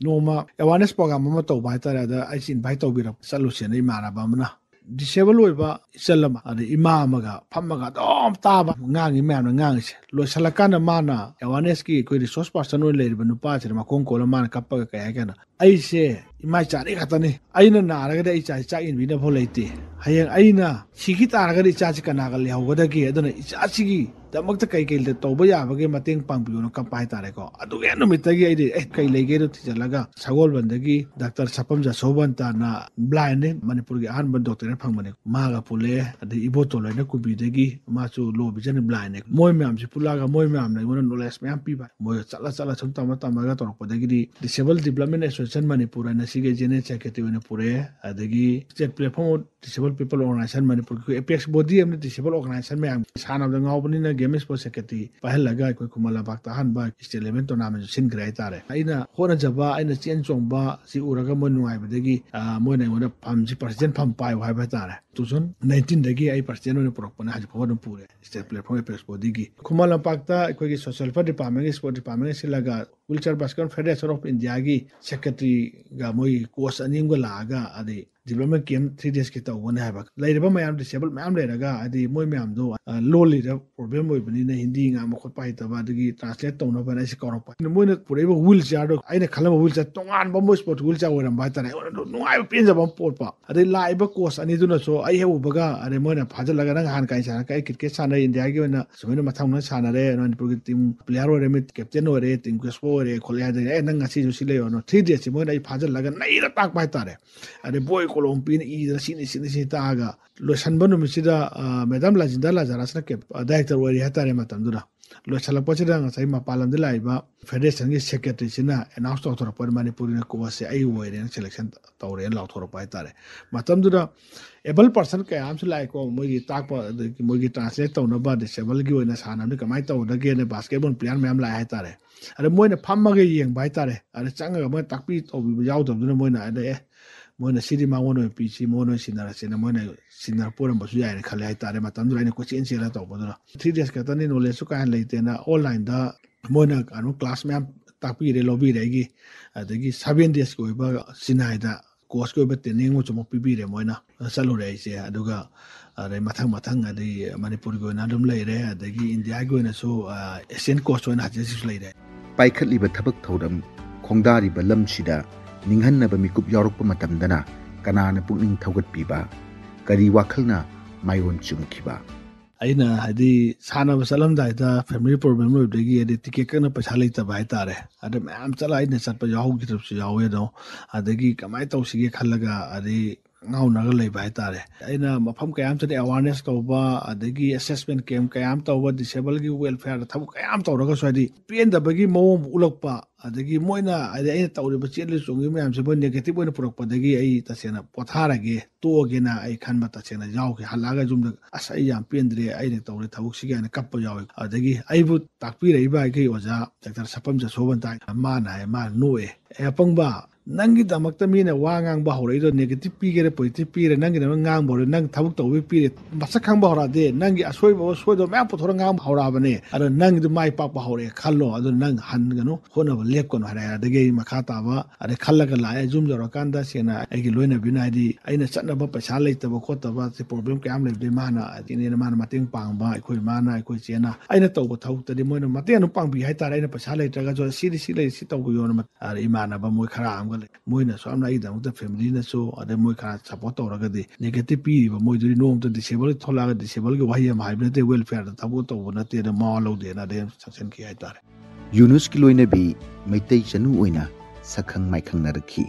ꯅꯣꯡꯃ ꯑꯦꯋꯥꯔꯅꯦꯁ ꯄ꯭ꯔꯣꯒ꯭ꯔꯥꯝ ꯑꯃ ꯇꯧꯕ ꯍꯥꯏꯇꯥꯔꯦ꯫ ꯑꯗ ꯑꯩꯁꯦ ꯏꯟꯚꯥꯏꯠ ꯇꯧꯕꯤꯔꯛꯄ ꯆꯠꯂꯨꯁꯦꯅ ꯏꯃꯥꯟꯅꯕ ꯑꯃꯅ꯫ ꯗꯤꯁꯦꯕꯜ ꯑꯣꯏꯕ ꯏꯆꯜ ꯑꯃ, ꯑꯗ ꯏꯃꯥ ꯑꯃꯒ ꯐꯝꯃꯒ ꯑꯗꯨꯝ ꯇꯥꯕ, ꯉꯥꯡꯉꯤ ꯃꯌꯥꯝꯅ ꯉꯥꯡꯉꯤꯁꯦ꯫ ꯂꯣꯏꯁꯤꯜꯂꯀꯥꯟꯗ ꯃꯥꯅ ꯑꯦꯋꯥꯔꯅꯦꯁꯀꯤ ꯑꯩꯈꯣꯏ ꯔꯤꯁꯣꯔꯁ ꯄꯥꯔꯁꯟ ꯑꯣꯏꯅ ꯂꯩꯔꯤꯕ ꯅꯨꯄꯥꯁꯤꯗ ꯃꯈꯣꯡ ꯀꯣꯜꯂ ꯃꯥꯅ ꯀꯞꯄꯒ ꯀꯩ ꯍꯥꯏ ꯀꯥꯟꯗ, "ꯑꯩꯁꯦ ꯏꯃꯥ ꯏꯆꯥ ꯑꯅꯤ ꯈꯛꯇꯅꯤ, ꯑꯩꯅ ꯅꯥꯔꯒꯗꯤ ꯑꯩ ꯏꯆꯥꯁꯤ ꯆꯥꯛ ꯏꯟꯕꯤꯅꯕꯐꯥꯎ ꯂꯩꯇꯦ꯫ ꯍꯌꯦꯡ ꯑꯩꯅ ꯁꯤꯈꯤ ꯇꯥꯔꯒꯗꯤ ꯏꯆꯥꯁꯤ ꯀꯅꯥꯒ ꯂꯩꯍꯧꯒꯗꯒꯦ? ꯑꯗꯨꯅ ꯏꯆꯥꯁꯤꯒꯤ ꯗꯃꯛꯇ ꯀꯩ ꯀꯩ ꯇꯧꯕ ꯌꯥꯕꯒꯦ ꯃꯇꯦꯡ ꯄꯥꯡꯕꯤꯌꯨꯅ" ꯀꯞꯄ ꯍꯥꯏꯇꯥꯔꯦꯀꯣ꯫ ꯑꯗꯨꯒꯤ ꯅꯨꯃꯤꯠꯇꯒꯤ ꯑꯩꯗꯤ ꯑꯦ ꯀꯩ ꯂꯩꯒꯦꯗꯣ ꯊꯤꯖꯤꯜꯂꯒ ꯁꯒꯣꯜꯕꯟꯗꯒꯤ ꯗꯥꯛꯇꯔ ꯁꯄꯝ ꯖꯁꯣꯕꯟꯇꯅ ꯕ꯭ꯂꯥꯏꯟꯅꯤ, ꯃꯅꯤꯄꯨꯔꯒꯤ ꯑꯍꯥꯟꯕ ꯗꯣꯛꯇꯔꯦꯠ ꯐꯪꯕꯅꯤ, ꯃꯥꯒ ꯄꯨꯜꯂꯦ꯫ ꯑꯗꯩ ꯏꯕꯣꯇꯣꯜ ꯍꯥꯏꯅ ꯀꯨꯝꯕꯤꯗꯒꯤ ꯃꯥꯁꯨ ꯂꯣ ꯚꯤꯖꯟ ꯕ꯭ꯂꯥꯏꯟꯅꯤ꯫ ꯃꯣꯏ ꯃꯌꯥꯝꯁꯤ ꯄꯨꯜꯂꯛꯑꯒ ꯃꯣꯏ ꯃꯌꯥꯝꯅ ꯑꯩꯉꯣꯟꯗ ꯅꯣꯂꯦꯖ ꯃꯌꯥꯝ ꯄꯤꯕ꯫ ꯃꯣꯏꯒ ꯆꯠꯂ ꯆꯠꯂ ꯁꯨꯝ ꯇꯝꯃ ꯇꯝꯃꯒ ꯇꯧꯔꯛꯄꯗꯒꯤꯗꯤ ꯗꯤꯁꯦꯕꯜ ꯗꯤꯕꯂꯞꯃꯦꯟ ꯑꯦꯁꯣꯁꯤꯌꯦꯁꯟ ꯃꯅꯤꯄꯨꯔ ꯍꯥꯏꯅ ꯁꯤꯒꯤ ꯖꯦꯅꯔꯦꯜ ꯁꯦꯀ꯭ꯔꯦꯇꯔꯤ ꯑꯣꯏꯅ ꯄꯨꯔꯛꯑꯦ꯫ ꯑꯗꯒꯤ state platform disable people organisation ꯃꯅꯤꯄꯨꯔꯒꯤ ꯑꯩꯈꯣꯏ ꯑꯦꯄꯦꯛꯁ ꯕꯣꯗꯤ ꯑꯃꯅ ꯗꯤꯁꯦꯕꯜ ꯑꯣꯔꯒꯅꯥꯏꯖꯦꯁꯟ ꯃꯌꯥꯝ ꯁꯥꯟꯅꯕꯗ ꯉꯥꯎꯕꯅꯤꯅ ꯒꯦꯝ ꯏꯁꯄꯣꯔꯠ ꯁꯦꯀ꯭ꯔꯦꯇꯔꯤ ꯄꯥꯏꯍꯜꯂꯒ ꯑꯩꯈꯣꯏ ꯈꯨꯃꯟ ꯂꯝꯄꯥꯛꯇ ꯑꯍꯥꯟꯕ ꯁ꯭ꯇꯦꯠ ꯂꯦꯚꯦꯜ ꯇꯣꯔꯅꯥꯃꯦꯟꯁꯨ ꯁꯤꯟꯈ꯭ꯔꯦ ꯍꯥꯏꯇꯥꯔꯦ꯫ ꯑꯩꯅ ꯍꯣꯠꯅꯖꯕ, ꯑꯩꯅ ꯆꯦꯟ ꯆꯣꯡꯕ ꯁꯤ ꯎꯔꯒ ꯃꯣꯏ ꯅꯨꯡꯉꯥꯏꯕꯗꯒꯤ, ꯑ, ꯃꯣꯏꯅ ꯑꯩꯉꯣꯟꯗ ꯐꯝꯁꯤ ꯄ꯭ꯔꯁꯤꯗꯦꯟ ꯐꯝ ꯄꯥꯏꯌꯨ ꯍꯥꯏꯕ ꯍꯥꯏꯇꯥꯔꯦ꯫ ꯇꯨ ꯊꯥꯎꯖꯟ ꯅꯥꯏꯟꯇꯤꯟꯗꯒꯤ ꯑꯩ ꯄ꯭ꯔꯁꯤꯗꯦꯟ ꯑꯣꯏꯅ ꯄꯨꯔꯛꯄꯅꯦ, ꯍꯧꯖꯤꯛ ꯐꯥꯎꯕ ꯑꯗꯨꯝ ꯄꯨꯔꯦ ꯁ꯭ꯇꯦꯠ ꯄ꯭ꯂꯦꯠꯐꯣꯝ ꯑꯦꯄꯦꯛꯁ ꯕꯣꯗꯤꯒꯤ꯫ ꯈꯨꯃꯟ ꯂꯝꯄꯥꯛꯇ ꯑꯩꯈꯣꯏꯒꯤ ꯁꯣꯁꯤꯌꯦꯜ ꯋꯦꯜꯐꯤꯌꯔ ꯗꯤꯄꯥꯔꯠꯃꯦꯟꯒꯤ ꯁ꯭ꯄꯣꯔꯠ ꯗꯤꯄꯥꯔꯠꯃꯦꯟꯒ ꯁꯤꯜꯂꯒ ꯋꯤꯜꯆꯤꯌꯔ ꯕꯥꯁꯀꯦꯠꯕꯣꯜ ꯐꯦꯗꯦꯔꯦꯁꯟ ꯑꯣꯐ ꯏꯟꯗꯤꯌꯥꯒꯤ ꯁꯦꯀ꯭ꯔꯦꯇꯔꯤꯒ ꯃꯣꯏꯒꯤ ꯀꯣꯆ ꯑꯅꯤ ꯑꯃꯒ ꯂꯥꯛꯑꯒ, ꯑꯗꯩ ꯗꯤꯕꯂꯞꯃꯦꯟ ꯀꯦꯝ ꯊ꯭ꯔꯤ ꯗꯦꯖꯀꯤ ꯇꯧꯒꯅꯤ ꯍꯥꯏꯕ꯫ ꯂꯩꯔꯤꯕ ꯃꯌꯥꯝ ꯗꯤꯁꯦꯕꯜ ꯃꯌꯥꯝ ꯂꯩꯔꯒ, ꯍꯥꯏꯗꯤ ꯃꯣꯏ ꯃꯌꯥꯝꯗꯣ, ꯑ, ꯂꯣꯜꯂꯤꯔ ꯄ꯭ꯔꯣꯕ꯭ꯂꯦꯝ ꯑꯣꯏꯕꯅꯤꯅ ꯍꯤꯟꯗꯤ ꯉꯥꯡꯕ ꯈꯣꯠꯄ ꯍꯩꯇꯕ, ꯑꯗꯒꯤ ꯇ꯭ꯔꯥꯟꯁꯂꯦꯠ ꯇꯧꯅꯕꯅ ꯑꯩꯁꯦ ꯀꯧꯔꯛꯄ꯫ ꯃꯣꯏꯅ ꯄꯨꯔꯛꯏꯕ ꯋꯤꯜ ꯆꯤꯌꯔꯗꯣ ꯑꯩꯅ ꯈꯜꯂꯝꯕ ꯋꯤꯜ ꯆꯤꯌꯔ ꯇꯣꯉꯥꯟꯕ ꯑꯃ, ꯁ꯭ꯄꯣꯔꯠ ꯋꯤꯜ ꯆꯤꯌꯔ ꯑꯣꯏꯔꯝꯕ ꯍꯥꯏꯇꯥꯔꯦ꯫ ꯑꯩꯉꯣꯟꯗ ꯅꯨꯡꯉꯥꯏꯕ ꯄꯦꯟꯖꯕ ꯑꯃ ꯄꯣꯛꯄ꯫ ꯑꯗꯩ ꯂꯥꯛꯏꯕ ꯀꯣꯆ ꯑꯅꯤꯗꯨꯅꯁꯨ ꯑꯩ ꯍꯦꯛ ꯎꯕꯒ, "ꯑꯗꯩ ꯃꯣꯏꯅ ꯐꯥꯖꯤꯜꯂꯒ, 'ꯅꯪ ꯍꯥꯟꯅ ꯀꯥꯏ ꯁꯥꯟꯅ?' 'ꯑꯩ ꯀ꯭ꯔꯤꯀꯦꯠ ꯁꯥꯟꯅꯩ, ꯏꯟꯗꯤꯌꯥꯒꯤ ꯑꯣꯏꯅ ꯁꯨꯃꯥꯏꯅ ꯃꯊꯪ ꯃꯊꯪ ꯁꯥꯟꯅꯔꯦ, ꯃꯅꯤꯄꯨꯔꯒꯤ ꯇꯤꯝ ꯄ꯭ꯂꯦꯌꯔ ꯑꯣꯏꯔꯦ, ꯃꯤ ꯀꯦꯞꯇꯦꯟ ꯑꯣꯏꯔꯦ, ꯇꯤꯝ ꯀꯦꯁꯄꯣ ꯑꯣꯏꯔꯦ ꯈꯣꯠꯂꯦ' ꯍꯥꯏꯗꯅ, "ꯑꯦ, ꯅꯪ ꯉꯁꯤꯁꯨ ꯁꯤ ꯂꯩꯌꯣꯅ" ꯊ꯭ꯔꯤ ꯗꯦꯖꯁꯤ ꯃꯣꯏꯅ ꯑꯩ ꯐꯥꯖꯤꯜꯂꯒ ꯅꯩꯔ ꯇꯥꯛꯄ ꯍꯥꯏꯇꯥꯔꯦ꯫ ꯑꯗꯩ ꯕꯣꯏ ꯀꯣꯂꯣꯝ ꯄꯤꯅ ꯏꯗꯅ ꯁꯤꯅꯤ, ꯁꯤꯅꯤ, ꯁꯤꯅꯤ ꯇꯥꯛꯑꯒ ꯂꯣꯏꯁꯟꯕ ꯅꯨꯃꯤꯠꯁꯤꯗ, ꯑ, ꯃꯦꯗꯥꯝ ꯂꯥꯖꯤꯟꯗꯥ ꯂꯥꯖꯥꯔꯥꯁꯅ ꯀꯦꯞ-, ꯑ, ꯗꯥꯏꯔꯦꯛꯇꯔ ꯑꯣꯏꯔꯤ ꯍꯥꯏꯇꯥꯔꯦ ꯃꯇꯝꯗꯨꯗ꯫ ꯂꯣꯏꯁꯜꯂꯛꯄꯁꯤꯗ ꯉꯁꯥꯏ ꯃꯄꯥꯟ ꯂꯝꯗ ꯂꯥꯛꯏꯕ ꯐꯦꯗꯔꯦꯁꯟꯒꯤ ꯁꯦꯀ꯭ꯔꯦꯇꯔꯤꯁꯤꯅ ꯑꯦꯅꯥꯎꯟꯁ ꯇꯧꯊꯣꯔꯛꯄ, "ꯃꯅꯤꯄꯨꯔꯒꯤ ꯀꯣꯆꯁꯦ ꯑꯩ ꯑꯣꯏꯔꯦꯅ ꯁꯦꯂꯦꯛꯁꯟ ꯇꯧꯔꯦꯅ" ꯂꯥꯎꯊꯣꯔꯛꯄ ꯍꯥꯏꯇꯥꯔꯦ꯫ ꯃꯇꯝꯗꯨꯗ ꯑꯦꯕꯜ ꯄꯥꯔꯁꯟ ꯀꯌꯥ ꯑꯃꯁꯨ ꯂꯥꯛꯑꯦꯀꯣ, ꯃꯣꯏꯒꯤ ꯇꯥꯛꯄ, ꯑꯗꯒꯤ ꯃꯣꯏꯒꯤ ꯇ꯭ꯔꯥꯟꯁꯂꯦꯠ ꯇꯧꯅꯕ, ꯗꯤꯁꯦꯕꯜꯒꯤ ꯑꯣꯏꯅ ꯁꯥꯟꯅꯕꯗꯤ ꯀꯃꯥꯏꯅ ꯇꯧꯒꯗꯒꯦꯅ ꯕꯥꯁꯀꯦꯠꯕꯣꯜ ꯄ꯭ꯂꯦꯌꯔ ꯃꯌꯥꯝ ꯂꯥꯛꯑꯦ ꯍꯥꯏꯇꯥꯔꯦ꯫ ꯑꯗ ꯃꯣꯏꯅ ꯐꯝꯃꯒ ꯌꯦꯡꯕ ꯍꯥꯏꯇꯥꯔꯦ꯫ ꯑꯗ ꯆꯪꯉꯒ ꯃꯣꯏꯅ ꯇꯥꯛꯄꯤ ꯇꯧꯕꯤꯕ ꯌꯥꯎꯗꯕꯗꯨꯅ ꯃꯣꯏꯅ, ꯑꯗ, "ꯑꯦ, ꯃꯣꯏꯅ ꯁꯤꯗꯤ ꯃꯉꯣꯟꯗ ꯑꯣꯏꯅ ꯄꯤꯁꯤ, ꯃꯉꯣꯟꯗ ꯑꯣꯏꯅ ꯁꯤꯟꯅꯔꯁꯦꯅ" ꯃꯣꯏꯅ ꯁꯤꯟꯅꯔꯛꯄ ꯑꯣꯏꯔꯝꯕꯁꯨ ꯌꯥꯏꯅ ꯈꯜꯂꯦ ꯍꯥꯏꯇꯥꯔꯦ꯫ ꯃꯇꯝꯗꯨꯗ ꯑꯩꯅ ꯀꯣꯏꯆꯦꯟ ꯆꯦꯜꯂ ꯇꯧꯕꯗꯨꯅ꯫ ꯊ꯭ꯔꯤ ꯗꯦꯖ ꯈꯛꯇꯅꯤ, ꯅꯣꯂꯦꯖꯁꯨ ꯀꯥ ꯍꯦꯟꯅ ꯂꯩꯇꯦꯅ ꯑꯣꯟꯂꯥꯏꯟꯗ ꯃꯣꯏꯅ ꯀꯩꯅꯣ ꯀ꯭ꯂꯥꯁ ꯃꯌꯥꯝ ꯇꯥꯛꯄꯤꯔꯦ, ꯂꯧꯕꯤꯔꯦ ꯑꯩꯒꯤ꯫ ꯑꯗꯒꯤ seven days ꯀꯤ ꯑꯣꯏꯕ ꯆꯤꯅꯥꯏꯗ coach ꯀꯤ ꯑꯣꯏꯕ training ꯑꯃꯁꯨ ꯑꯃꯨꯛ ꯄꯤꯕꯤꯔꯦ ꯃꯣꯏꯅ꯫ ꯆꯠꯂꯨꯔꯦ ꯑꯩꯁꯦ꯫ ꯑꯗꯨꯒ ꯑꯗꯩ ꯃꯊꯪ ꯃꯊꯪ ꯑꯗꯩ ꯃꯅꯤꯄꯨꯔꯒꯤ ꯑꯣꯏꯅ ꯑꯗꯨꯝ ꯂꯩꯔꯦ, ꯑꯗꯒꯤ ꯏꯟꯗꯤꯌꯥꯒꯤ ꯑꯣꯏꯅꯁꯨ, ꯑ, Asian coach ꯑꯣꯏꯅ ꯍꯧꯖꯤꯛ ꯍꯧꯖꯤꯛꯁꯨ ꯂꯩꯔꯦ꯫ ꯄꯥꯏꯈꯠꯂꯤꯕ ꯊꯕꯛ ꯊꯧꯔꯝ ꯈꯣꯡꯗꯥꯔꯤꯕ ꯂꯝꯁꯤꯗ ꯅꯤꯡꯍꯟꯅꯕ ꯃꯤꯀꯨꯞ ꯌꯥꯎꯔꯛꯄ ꯃꯇꯝꯗꯅ ꯀꯅꯥꯅ ꯄꯨꯛꯅꯤꯡ ꯊꯧꯒꯠꯄꯤꯕ? ꯀꯔꯤ ꯋꯥꯈꯜꯅ ꯃꯥꯏꯑꯣꯟ ꯆꯨꯝꯈꯤꯕ? ꯑꯩꯅ ꯍꯥꯏꯗꯤ ꯁꯥꯟꯅꯕ ꯆꯠꯂꯝꯗꯥꯏꯗ family problem ꯂꯩꯕꯗꯒꯤ ꯍꯥꯏꯗꯤ ticket ꯀꯛꯅ ꯄꯩꯁꯥ ꯂꯩꯇꯕ ꯍꯥꯏꯇꯥꯔꯦ꯫ ꯑꯗ ꯃꯌꯥꯝ ꯆꯠꯂ ꯑꯩꯅ ꯆꯠꯄ ꯌꯥꯎꯍꯧꯈꯤꯗꯕꯁꯨ ꯌꯥꯎꯋꯦ꯫ ꯑꯗꯣ ꯑꯗꯒꯤ ꯀꯃꯥꯏꯅ ꯇꯧꯁꯤꯒꯦ ꯈꯜꯂꯒ ꯑꯗꯩ ꯉꯥꯎꯅꯔꯒ ꯂꯩꯕ ꯍꯥꯏꯇꯥꯔꯦ꯫ ꯑꯩꯅ ꯃꯐꯝ ꯀꯌꯥ ꯑꯃ ꯆꯠꯂꯦ, awareness ꯇꯧꯕ, ꯑꯗꯒꯤ assessment camp ꯀꯌꯥ ꯑꯃ ꯇꯧꯕ, disable ꯒꯤ welfare ꯗ ꯊꯕꯛ ꯀꯌꯥ ꯑꯃ ꯇꯧꯔꯒꯁꯨ ꯍꯥꯏꯗꯤ ꯄꯦꯟꯗꯕꯒꯤ ꯃꯑꯣꯡ ꯑꯃ ꯎꯠꯂꯛꯄ, ꯑꯗꯒꯤ ꯃꯣꯏꯅ ꯍꯥꯏꯗꯤ ꯑꯩꯅ ꯇꯧꯔꯤꯕ ꯆꯦꯜꯂꯤ ꯆꯣꯡꯉꯤ ꯃꯌꯥꯝꯁꯦ ꯃꯣꯏ negative ꯑꯣꯏꯅ ꯄꯨꯔꯛꯄꯗꯒꯤ ꯑꯩ ꯇꯁꯦꯡꯅ ꯄꯣꯊꯥꯔꯒꯦ, ꯇꯣꯛꯑꯒꯦꯅ ꯑꯩ ꯈꯟꯕ ꯇꯁꯦꯡꯅ ꯌꯥꯎꯈꯤ꯫ ꯍꯜꯂꯛꯑꯒ ꯌꯨꯝꯗ "ꯑꯁ, ꯑꯩ ꯌꯥꯝ ꯄꯦꯟꯗ꯭ꯔꯦ ꯑꯩꯅ ꯇꯧꯔꯤ ꯊꯕꯛꯁꯤꯒ" ꯍꯥꯏꯅ ꯀꯞꯄ ꯌꯥꯎꯋꯤ꯫ ꯑꯗꯒꯤ ꯑꯩꯕꯨ ꯇꯥꯛꯄꯤꯔꯛꯏꯕ ꯑꯩꯒꯤ ꯑꯣꯖꯥ ꯗꯥꯛꯇꯔ ꯁꯄꯝ ꯖꯁꯣꯕꯟꯇ, ꯃꯥꯅ ꯍꯥꯏ, ꯃꯥꯅ ꯅꯣꯛꯑꯦ, "ꯑꯦ ꯑꯄꯪꯕ, ꯅꯪꯒꯤꯗꯃꯛꯇ ꯃꯤꯅ ꯋꯥ ꯉꯥꯡꯕ ꯍꯧꯔꯛꯏꯗꯣ negative ꯄꯤꯒꯦꯔꯥ positive ꯄꯤꯒꯦꯔꯥ, ꯅꯪꯒꯤꯗꯃꯛ ꯉꯥꯡꯕ ꯍꯧꯔꯛꯏ, ꯅꯪ ꯊꯕꯛ ꯇꯧꯕꯩ ꯄꯤꯔꯦ, ꯃꯁꯛ ꯈꯪꯕ ꯍꯧꯔꯛꯑꯗꯤ, ꯅꯪꯒꯤ ꯑꯁꯣꯏꯕ ꯁꯣꯏꯗꯕ ꯃꯌꯥꯝ ꯄꯨꯊꯣꯔꯒ ꯉꯥꯡꯕ ꯍꯧꯔꯛꯑꯕꯅꯦ, ꯑꯗꯣ ꯅꯪꯒꯤꯗꯣ ꯃꯥꯏ ꯄꯥꯛꯄ ꯍꯧꯔꯛꯑꯦ ꯈꯜꯂꯣ, ꯑꯗꯨ ꯅꯪ ꯍꯟꯒꯅꯨ, ꯍꯣꯠꯅꯕ ꯂꯦꯞꯀꯅꯨ" ꯍꯥꯏꯔꯦ꯫ ꯑꯗꯒꯤ ꯑꯩ ꯃꯈꯥ ꯇꯥꯕ ꯑꯗꯩ ꯈꯜꯂꯒ ꯂꯥꯛꯑꯦ꯫ ꯌꯨꯝ ꯌꯧꯔꯀꯥꯟꯗ ꯁꯦꯡꯅ ꯑꯩꯒꯤ ꯂꯣꯏꯅꯕꯤꯅ ꯍꯥꯏꯗꯤ ꯑꯩꯅ ꯆꯠꯅꯕ ꯄꯩꯁꯥ ꯂꯩꯇꯕ ꯈꯣꯠꯇꯕ ꯁꯤ problem ꯀꯌꯥꯝ ꯂꯩꯕꯗꯒꯤ ꯃꯥꯅ ꯏꯅꯦꯅ ꯃꯥꯅ ꯃꯇꯦꯡ ꯄꯥꯡꯕ, ꯑꯩꯈꯣꯏ ꯏꯃꯥꯅ ꯑꯩꯈꯣꯏ ꯏꯆꯦꯅ ꯑꯩꯅ ꯇꯧꯕ ꯊꯕꯛꯇꯗꯤ ꯃꯣꯏꯅ ꯃꯇꯦꯡ ꯑꯗꯨꯝ ꯄꯥꯡꯕꯤ ꯍꯥꯏꯇꯥꯔꯦ꯫ ꯑꯩꯅ ꯄꯩꯁꯥ ꯂꯩꯇ꯭ꯔꯒꯁꯨ "ꯁꯤꯗꯤ ꯁꯤ ꯂꯩ, ꯁꯤ ꯇꯧꯕꯤꯌꯣꯅ" ꯃ-, ꯑ, ꯏꯃꯥꯟꯅꯕ ꯃꯣꯏ ꯈꯔ ꯑꯃꯒ ꯂꯩ, ꯃꯣꯏꯅꯁꯨ ꯌꯥꯝꯅ ꯑꯩꯒꯤꯗꯃꯛꯇ family ꯅꯁꯨ ꯑꯗꯩ ꯃꯣꯏ ꯈꯔ support ꯇꯧꯔꯒꯗꯤ negative ꯄꯤꯔꯤꯕ ꯃꯣꯏꯗꯨꯗꯤ ꯅꯣꯡꯃꯇ disable ꯊꯣꯛꯂꯛꯑꯒ disable ꯒꯤ ꯋꯥꯍꯩ ꯑꯃ ꯍꯥꯏꯕ ꯅꯠꯇꯦ, welfare ꯗ ꯊꯕꯛ ꯇꯧꯕ ꯅꯠꯇꯦꯅ ꯃꯋꯥ ꯂꯧꯗꯦꯅ ꯑꯗꯩ ꯁꯪꯁꯟꯈꯤ ꯍꯥꯏꯇꯥꯔꯦ꯫ ꯌꯨꯅꯨꯁꯀꯤ ꯂꯣꯏꯅꯕꯤ ꯃꯩꯇꯩ ꯆꯅꯨ ꯑꯣꯏꯅ ꯁꯛꯈꯪ ꯃꯥꯏꯈꯪꯅꯔꯛꯈꯤ꯫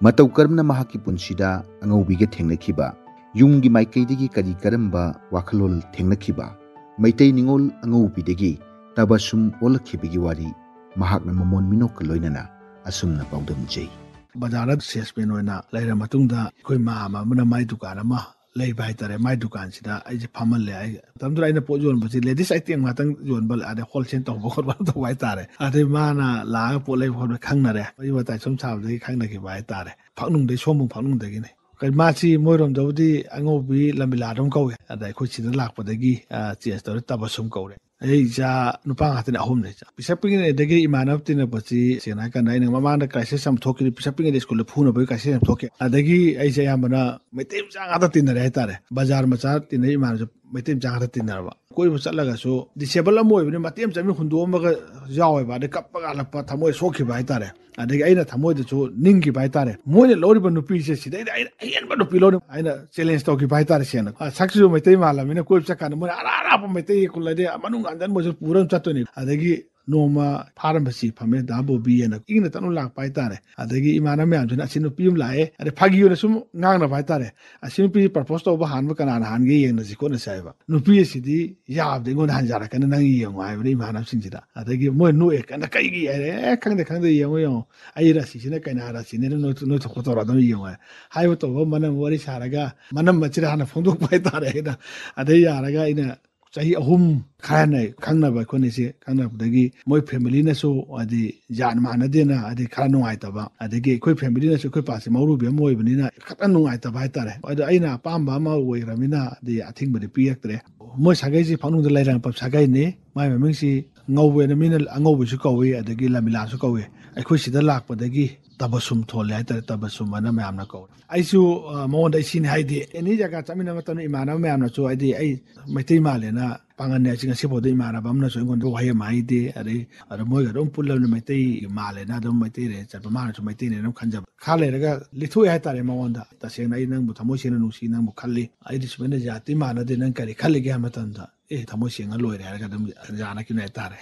ꯃꯇꯧ ꯀꯔꯝꯅ ꯃꯍꯥꯛꯀꯤ ꯄꯨꯟꯁꯤꯗ ꯑꯉꯧꯕꯤꯒ ꯊꯦꯡꯅꯈꯤꯕ, ꯌꯨꯝꯒꯤ ꯃꯥꯏꯀꯩꯗꯒꯤ ꯀꯔꯤ ꯀꯔꯝꯕ ꯋꯥꯈꯜꯂꯣꯟ ꯊꯦꯡꯅꯈꯤꯕ, ꯃꯩꯇꯩ ꯅꯤꯉꯣꯜ ꯑꯉꯧꯕꯤꯗꯒꯤ ꯇꯕꯁꯨꯝ ꯑꯣꯜꯂꯛꯈꯤꯕꯒꯤ ꯋꯥꯔꯤ ꯃꯍꯥꯛꯅ ꯃꯃꯣꯟ ꯃꯤꯅꯣꯛꯀ ꯂꯣꯏꯅꯅ ꯑꯁꯨꯝꯅ ꯄꯥꯎꯗꯝꯖꯩ꯫ ꯕꯖꯥꯔꯗ salesman ꯑꯣꯏꯅ ꯂꯩꯔ ꯃꯇꯨꯡꯗ ꯑꯩꯈꯣꯏ ꯃꯥꯝꯃ ꯑꯃꯅ ꯃꯥꯏ ꯗꯨꯀꯥꯟ ꯑꯃ ꯂꯩꯕ ꯍꯥꯏꯇꯥꯔꯦ꯫ ꯃꯥꯏ ꯗꯨꯀꯥꯟꯁꯤꯗ ꯑꯩꯁꯦ ꯐꯝꯍꯜꯂꯦ꯫ ꯑꯩ ꯃꯇꯝꯗꯨꯗ ꯑꯩꯅ ꯄꯣꯠ ꯌꯣꯟꯕꯁꯤ ladies item ꯉꯥꯛꯇꯪ ꯌꯣꯟꯕ, ꯑꯗꯩ wholesale ꯇꯧꯕ ꯈꯣꯠꯄ ꯇꯧꯕ ꯍꯥꯏꯇꯥꯔꯦ꯫ ꯑꯗꯩ ꯃꯥꯅ ꯂꯥꯛꯑꯒ ꯄꯣꯠ ꯂꯩꯕ ꯈꯣꯠꯄ ꯈꯪꯅꯔꯦ꯫ ꯋꯥꯔꯤ ꯋꯥꯇꯥꯏ ꯁꯨꯝ ꯁꯥꯕꯗꯒꯤ ꯈꯪꯅꯈꯤꯕ ꯍꯥꯏꯇꯥꯔꯦ꯫ ꯐꯥꯛꯅꯨꯡꯗꯩ, ꯁꯣꯝꯕꯨꯡ ꯐꯥꯛꯅꯨꯡꯗꯒꯤꯅꯤ꯫ ꯀꯩ ꯃꯥꯁꯤ ꯃꯣꯏꯔꯣꯝꯗꯕꯨꯗꯤ ꯑꯉꯧꯕꯤ ꯂꯝꯕꯤꯂꯥ ꯑꯗꯨꯝ ꯀꯧꯏ꯫ ꯑꯗ ꯑꯩꯈꯣꯏ ꯁꯤꯗ ꯂꯥꯛꯄꯗꯒꯤ, ꯑ, change ꯇꯧꯔꯦ, ꯇꯕꯁꯨꯝ ꯀꯧꯔꯦ꯫ ꯑꯩ ꯏꯆꯥ ꯅꯨꯄꯥ ꯉꯥꯛꯇꯅꯦ, ꯑꯍꯨꯝꯅꯦ ꯏꯆꯥ꯫ ꯄꯤꯁꯛ ꯄꯤꯛꯏꯉꯩꯗꯒꯤ ꯏꯃꯥꯟꯅꯕ ꯇꯤꯟꯅꯕꯁꯤ, ꯁꯦꯡꯅ ꯍꯥꯏ ꯀꯥꯟꯗ, ꯑꯩꯅ ꯃꯃꯥꯡꯗ crisis ꯑꯃ ꯊꯣꯛꯈꯤ, ꯄꯤꯁꯛ ꯄꯤꯛꯏꯉꯩꯗ ꯁ꯭ꯀꯨꯜꯗ ꯐꯨꯅꯕꯒꯤ crisis ꯑꯃ ꯊꯣꯛꯈꯤ꯫ ꯑꯗꯒꯤ ꯑꯩꯁꯦ ꯑꯌꯥꯝꯕꯅ ꯃꯩꯇꯩ ꯃꯆꯥ ꯉꯥꯛꯇ ꯇꯤꯟꯅꯔꯦ ꯍꯥꯏꯇꯥꯔꯦ꯫ ꯕꯖꯥꯔ ꯃꯆꯥ ꯇꯤꯟꯅꯔꯤ ꯏꯃꯥꯟꯅꯕꯁꯨ ꯃꯩꯇꯩ ꯃꯆꯥ ꯉꯥꯛꯇ ꯇꯤꯟꯅꯔꯕ꯫ ꯀꯣꯏꯕ ꯆꯠꯂꯒꯁꯨ, disable ꯑꯃ ꯑꯣꯏꯕꯅꯤ, ꯃꯇꯦꯛ ꯑꯃ ꯆꯠꯃꯤ ꯍꯨꯟꯗꯣꯛꯑꯝꯃꯒ ꯌꯥꯎꯋꯦꯕ꯫ ꯑꯗꯩ ꯀꯞꯄꯒ ꯍꯜꯂꯛꯄ, ꯊꯃꯣꯏ ꯁꯣꯛꯈꯤꯕ ꯍꯥꯏꯇꯥꯔꯦ꯫ ꯑꯗꯒꯤ ꯑꯩꯅ ꯊꯃꯣꯏꯗꯁꯨ ꯅꯤꯡꯈꯤꯕ ꯍꯥꯏꯇꯥꯔꯦ, ꯃꯣꯏꯅ ꯂꯧꯔꯤꯕ ꯅꯨꯄꯤꯁꯦ ꯁꯤꯗꯩꯗ ꯑꯩꯅ ꯑꯍꯦꯟꯕ ꯅꯨꯄꯤ ꯂꯧꯅꯤ꯫ ꯑꯩꯅ challenge ꯇꯧꯈꯤꯕ ꯍꯥꯏꯇꯥꯔꯦ ꯁꯦꯡꯅ꯫ ꯑ, ꯁꯛꯁꯤꯁꯨ ꯃꯩꯇꯩ ꯃꯥꯜꯂꯝꯅꯤꯅ, ꯀꯣꯏꯕ ꯆꯠꯀꯥꯟꯗ ꯃꯣꯏꯅ ꯑꯔꯥꯞ ꯑꯔꯥꯞꯄ ꯃꯩꯇꯩ ꯈꯨꯜ, ꯍꯥꯏꯗꯤ ꯃꯅꯨꯡ ꯍꯟꯖꯟꯕꯁꯨ ꯄꯨꯔ ꯑꯗꯨꯝ ꯆꯠꯇꯣꯏꯅꯤ꯫ ꯑꯗꯒꯤ ꯅꯣꯡꯃ ꯐꯥꯔꯝꯕꯁꯤ ꯐꯝꯃꯦ, ꯗꯥ ꯕꯣꯕꯤ ꯍꯥꯏꯅ ꯏꯪꯅ ꯇꯞꯅ ꯂꯥꯛꯄ ꯍꯥꯏꯇꯥꯔꯦ꯫ ꯑꯗꯒꯤ ꯏꯃꯥꯟꯅꯕ ꯃꯌꯥꯝꯁꯤꯅ, "ꯑꯁꯤ ꯅꯨꯄꯤ ꯑꯃ ꯂꯥꯛꯑꯦ", ꯑꯗꯩ ꯐꯥꯒꯤ ꯑꯣꯏꯅ ꯁꯨꯝ ꯉꯥꯡꯅꯕ ꯍꯥꯏꯇꯥꯔꯦ꯫ "ꯑꯁꯤ ꯅꯨꯄꯤꯁꯤ propose ꯇꯧꯕ ꯍꯥꯟꯕ ꯀꯅꯥꯅ ꯍꯥꯟꯒꯦ ꯌꯦꯡꯅꯁꯤ ꯈꯣꯠꯅꯁꯤ" ꯍꯥꯏꯕ꯫ "ꯅꯨꯄꯤ ꯑꯁꯤꯗꯤ ꯌꯥꯕꯗꯤ ꯑꯩꯉꯣꯟꯗ ꯍꯟꯖꯔꯛꯀꯅꯤ, ꯅꯪ ꯌꯦꯡꯉꯣ" ꯍꯥꯏꯕꯅꯤ ꯏꯃꯥꯟꯅꯕꯁꯤꯡꯁꯤꯗ꯫ ꯑꯗꯒꯤ ꯃꯣꯏ ꯅꯣꯛꯑꯦ ꯀꯟꯅ꯫ "ꯀꯩꯒꯤ?" ꯍꯥꯏꯔꯦ꯫ "ꯑꯦ, ꯈꯪꯗꯦ, ꯈꯪꯗꯦ, ꯌꯦꯡꯉꯣ, ꯌꯦꯡꯉꯣ꯫ ꯑꯩ ꯔꯥꯁꯤꯁꯤꯅ ꯀꯩꯅꯥ ꯔꯥꯁꯤꯅꯦꯅ ꯅꯣꯏ, ꯅꯣꯏ ꯊꯣꯛꯄ ꯇꯧꯔ ꯑꯗꯨꯝ ꯌꯦꯡꯉꯣ" ꯍꯥꯏ꯫ ꯍꯥꯏꯕ ꯇꯧꯕ ꯃꯅꯝ ꯋꯥꯔꯤ ꯁꯥꯔꯒ, ꯃꯅꯝ ꯃꯆꯤꯔ ꯍꯥꯟꯅ ꯐꯣꯡꯗꯣꯛꯄ ꯍꯥꯏꯇꯥꯔꯦ ꯑꯩꯅ꯫ ꯑꯗꯩ ꯌꯥꯔꯒ ꯑꯩꯅ ꯆꯍꯤ ꯑꯍꯨꯝ ꯈꯔ ꯍꯦꯟꯅ ꯈꯪꯅꯕ ꯑꯩꯈꯣꯏꯅꯤꯁꯦ꯫ ꯈꯪꯅꯕꯗꯒꯤ ꯃꯣꯏ family ꯅꯁꯨ ꯍꯥꯏꯗꯤ ꯖꯥꯠ ꯃꯥꯟꯅꯗꯦꯅ ꯍꯥꯏꯗꯤ ꯈꯔ ꯅꯨꯡꯉꯥꯏꯇꯕ, ꯑꯗꯒꯤ ꯑꯩꯈꯣꯏ family ꯅꯁꯨ ꯑꯩꯈꯣꯏ ꯄꯥꯁꯦ ꯃꯧꯔꯨꯕꯤ ꯑꯃ ꯑꯣꯏꯕꯅꯤꯅ ꯈꯤꯇꯪ ꯅꯨꯡꯉꯥꯏꯇꯕ ꯍꯥꯏꯇꯥꯔꯦ꯫ ꯑꯗꯣ ꯑꯩꯅ ꯑꯄꯥꯝꯕ ꯑꯃ ꯑꯣꯏꯈ꯭ꯔꯕꯅꯤꯅ ꯍꯥꯏꯗꯤ ꯑꯊꯤꯡꯕꯗꯤ ꯄꯤꯔꯛꯇ꯭ꯔꯦ꯫ ꯃꯣꯏ ꯁꯥꯒꯩꯁꯤ ꯐꯥꯎꯅꯨꯡꯗ ꯂꯩꯔꯪꯄꯝ ꯁꯥꯒꯩꯅꯤ꯫ ꯃꯥꯏ ꯃꯃꯤꯡꯁꯤ ꯉꯧꯕ ꯍꯥꯏꯅ ꯃꯤꯅ ꯑꯉꯧꯕꯁꯨ ꯀꯧꯏ, ꯑꯗꯒꯤ ꯂꯃꯤꯂꯥꯁꯨ ꯀꯧꯏ꯫ ꯑꯩꯈꯣꯏ ꯁꯤꯗ ꯂꯥꯛꯄꯗꯒꯤ ꯇꯕꯁꯨꯝ ꯊꯣꯜꯂꯦ ꯍꯥꯏꯇꯥꯔꯦ, ꯇꯕꯁꯨꯝ ꯑꯅ ꯃꯌꯥꯝꯅ ꯀꯧꯔꯦ꯫ ꯑꯩꯁꯨ, ꯑ, ꯃꯉꯣꯟꯗ ꯑꯩ ꯁꯤꯅꯤ ꯍꯥꯏꯗꯦ꯫ ꯑꯦꯅꯤ ꯖꯒꯥ ꯆꯠꯃꯤꯟꯅꯕ ꯃꯇꯝꯗ ꯏꯃꯥꯟꯅꯕ ꯃꯌꯥꯝꯅꯁꯨ ꯍꯥꯏꯗꯤ ꯑꯩ ꯃꯩꯇꯩ ꯃꯥꯜꯂꯦꯅ ꯄꯥꯡꯒꯟꯅꯦ ꯍꯥꯏꯁꯤ ꯉꯁꯤꯐꯥꯎꯗ ꯏꯃꯥꯟꯅꯕ ꯑꯃꯅꯁꯨ ꯑꯩꯉꯣꯟꯗ ꯋꯥꯍꯩ ꯑꯃ ꯍꯥꯏꯗꯦ꯫ ꯑꯗꯩ ꯑꯗꯣ ꯃꯣꯏꯒ ꯑꯗꯨꯝ ꯄꯨꯜꯂꯕꯅꯤꯅ ꯃꯩꯇꯩ ꯃꯥꯜꯂꯦꯅ ꯑꯗꯨꯝ ꯃꯩꯇꯩꯅꯦ ꯆꯠꯄ, ꯃꯥꯅꯁꯨ ꯃꯩꯇꯩꯅꯦ ꯑꯗꯨꯝ ꯈꯟꯖꯕ꯫ ꯈꯔ ꯂꯩꯔꯒ ꯂꯤꯊꯣꯛꯑꯦ ꯍꯥꯏꯇꯥꯔꯦ ꯃꯉꯣꯟꯗ꯫ "ꯇꯁꯦꯡꯅ ꯑꯩ ꯅꯪꯕꯨ ꯊꯃꯣꯏ ꯁꯦꯡꯅ ꯅꯨꯡꯁꯤ, ꯅꯪꯕꯨ ꯈꯜꯂꯤ꯫ ꯑꯩꯗꯤ ꯁꯨꯃꯥꯏꯅ ꯖꯥꯇꯤ ꯃꯥꯟꯅꯗꯦ, ꯅꯪ ꯀꯔꯤ ꯈꯜꯂꯤꯒꯦ?" ꯍꯥꯏꯕ ꯃꯇꯝꯗ, "ꯑꯦ, ꯊꯃꯣꯏ ꯁꯦꯡꯅ ꯂꯣꯏꯔꯦ" ꯍꯥꯏꯔꯒ ꯑꯗꯨꯝ ꯌꯥꯅꯈꯤꯕꯅꯦ ꯍꯥꯏꯇꯥꯔꯦ꯫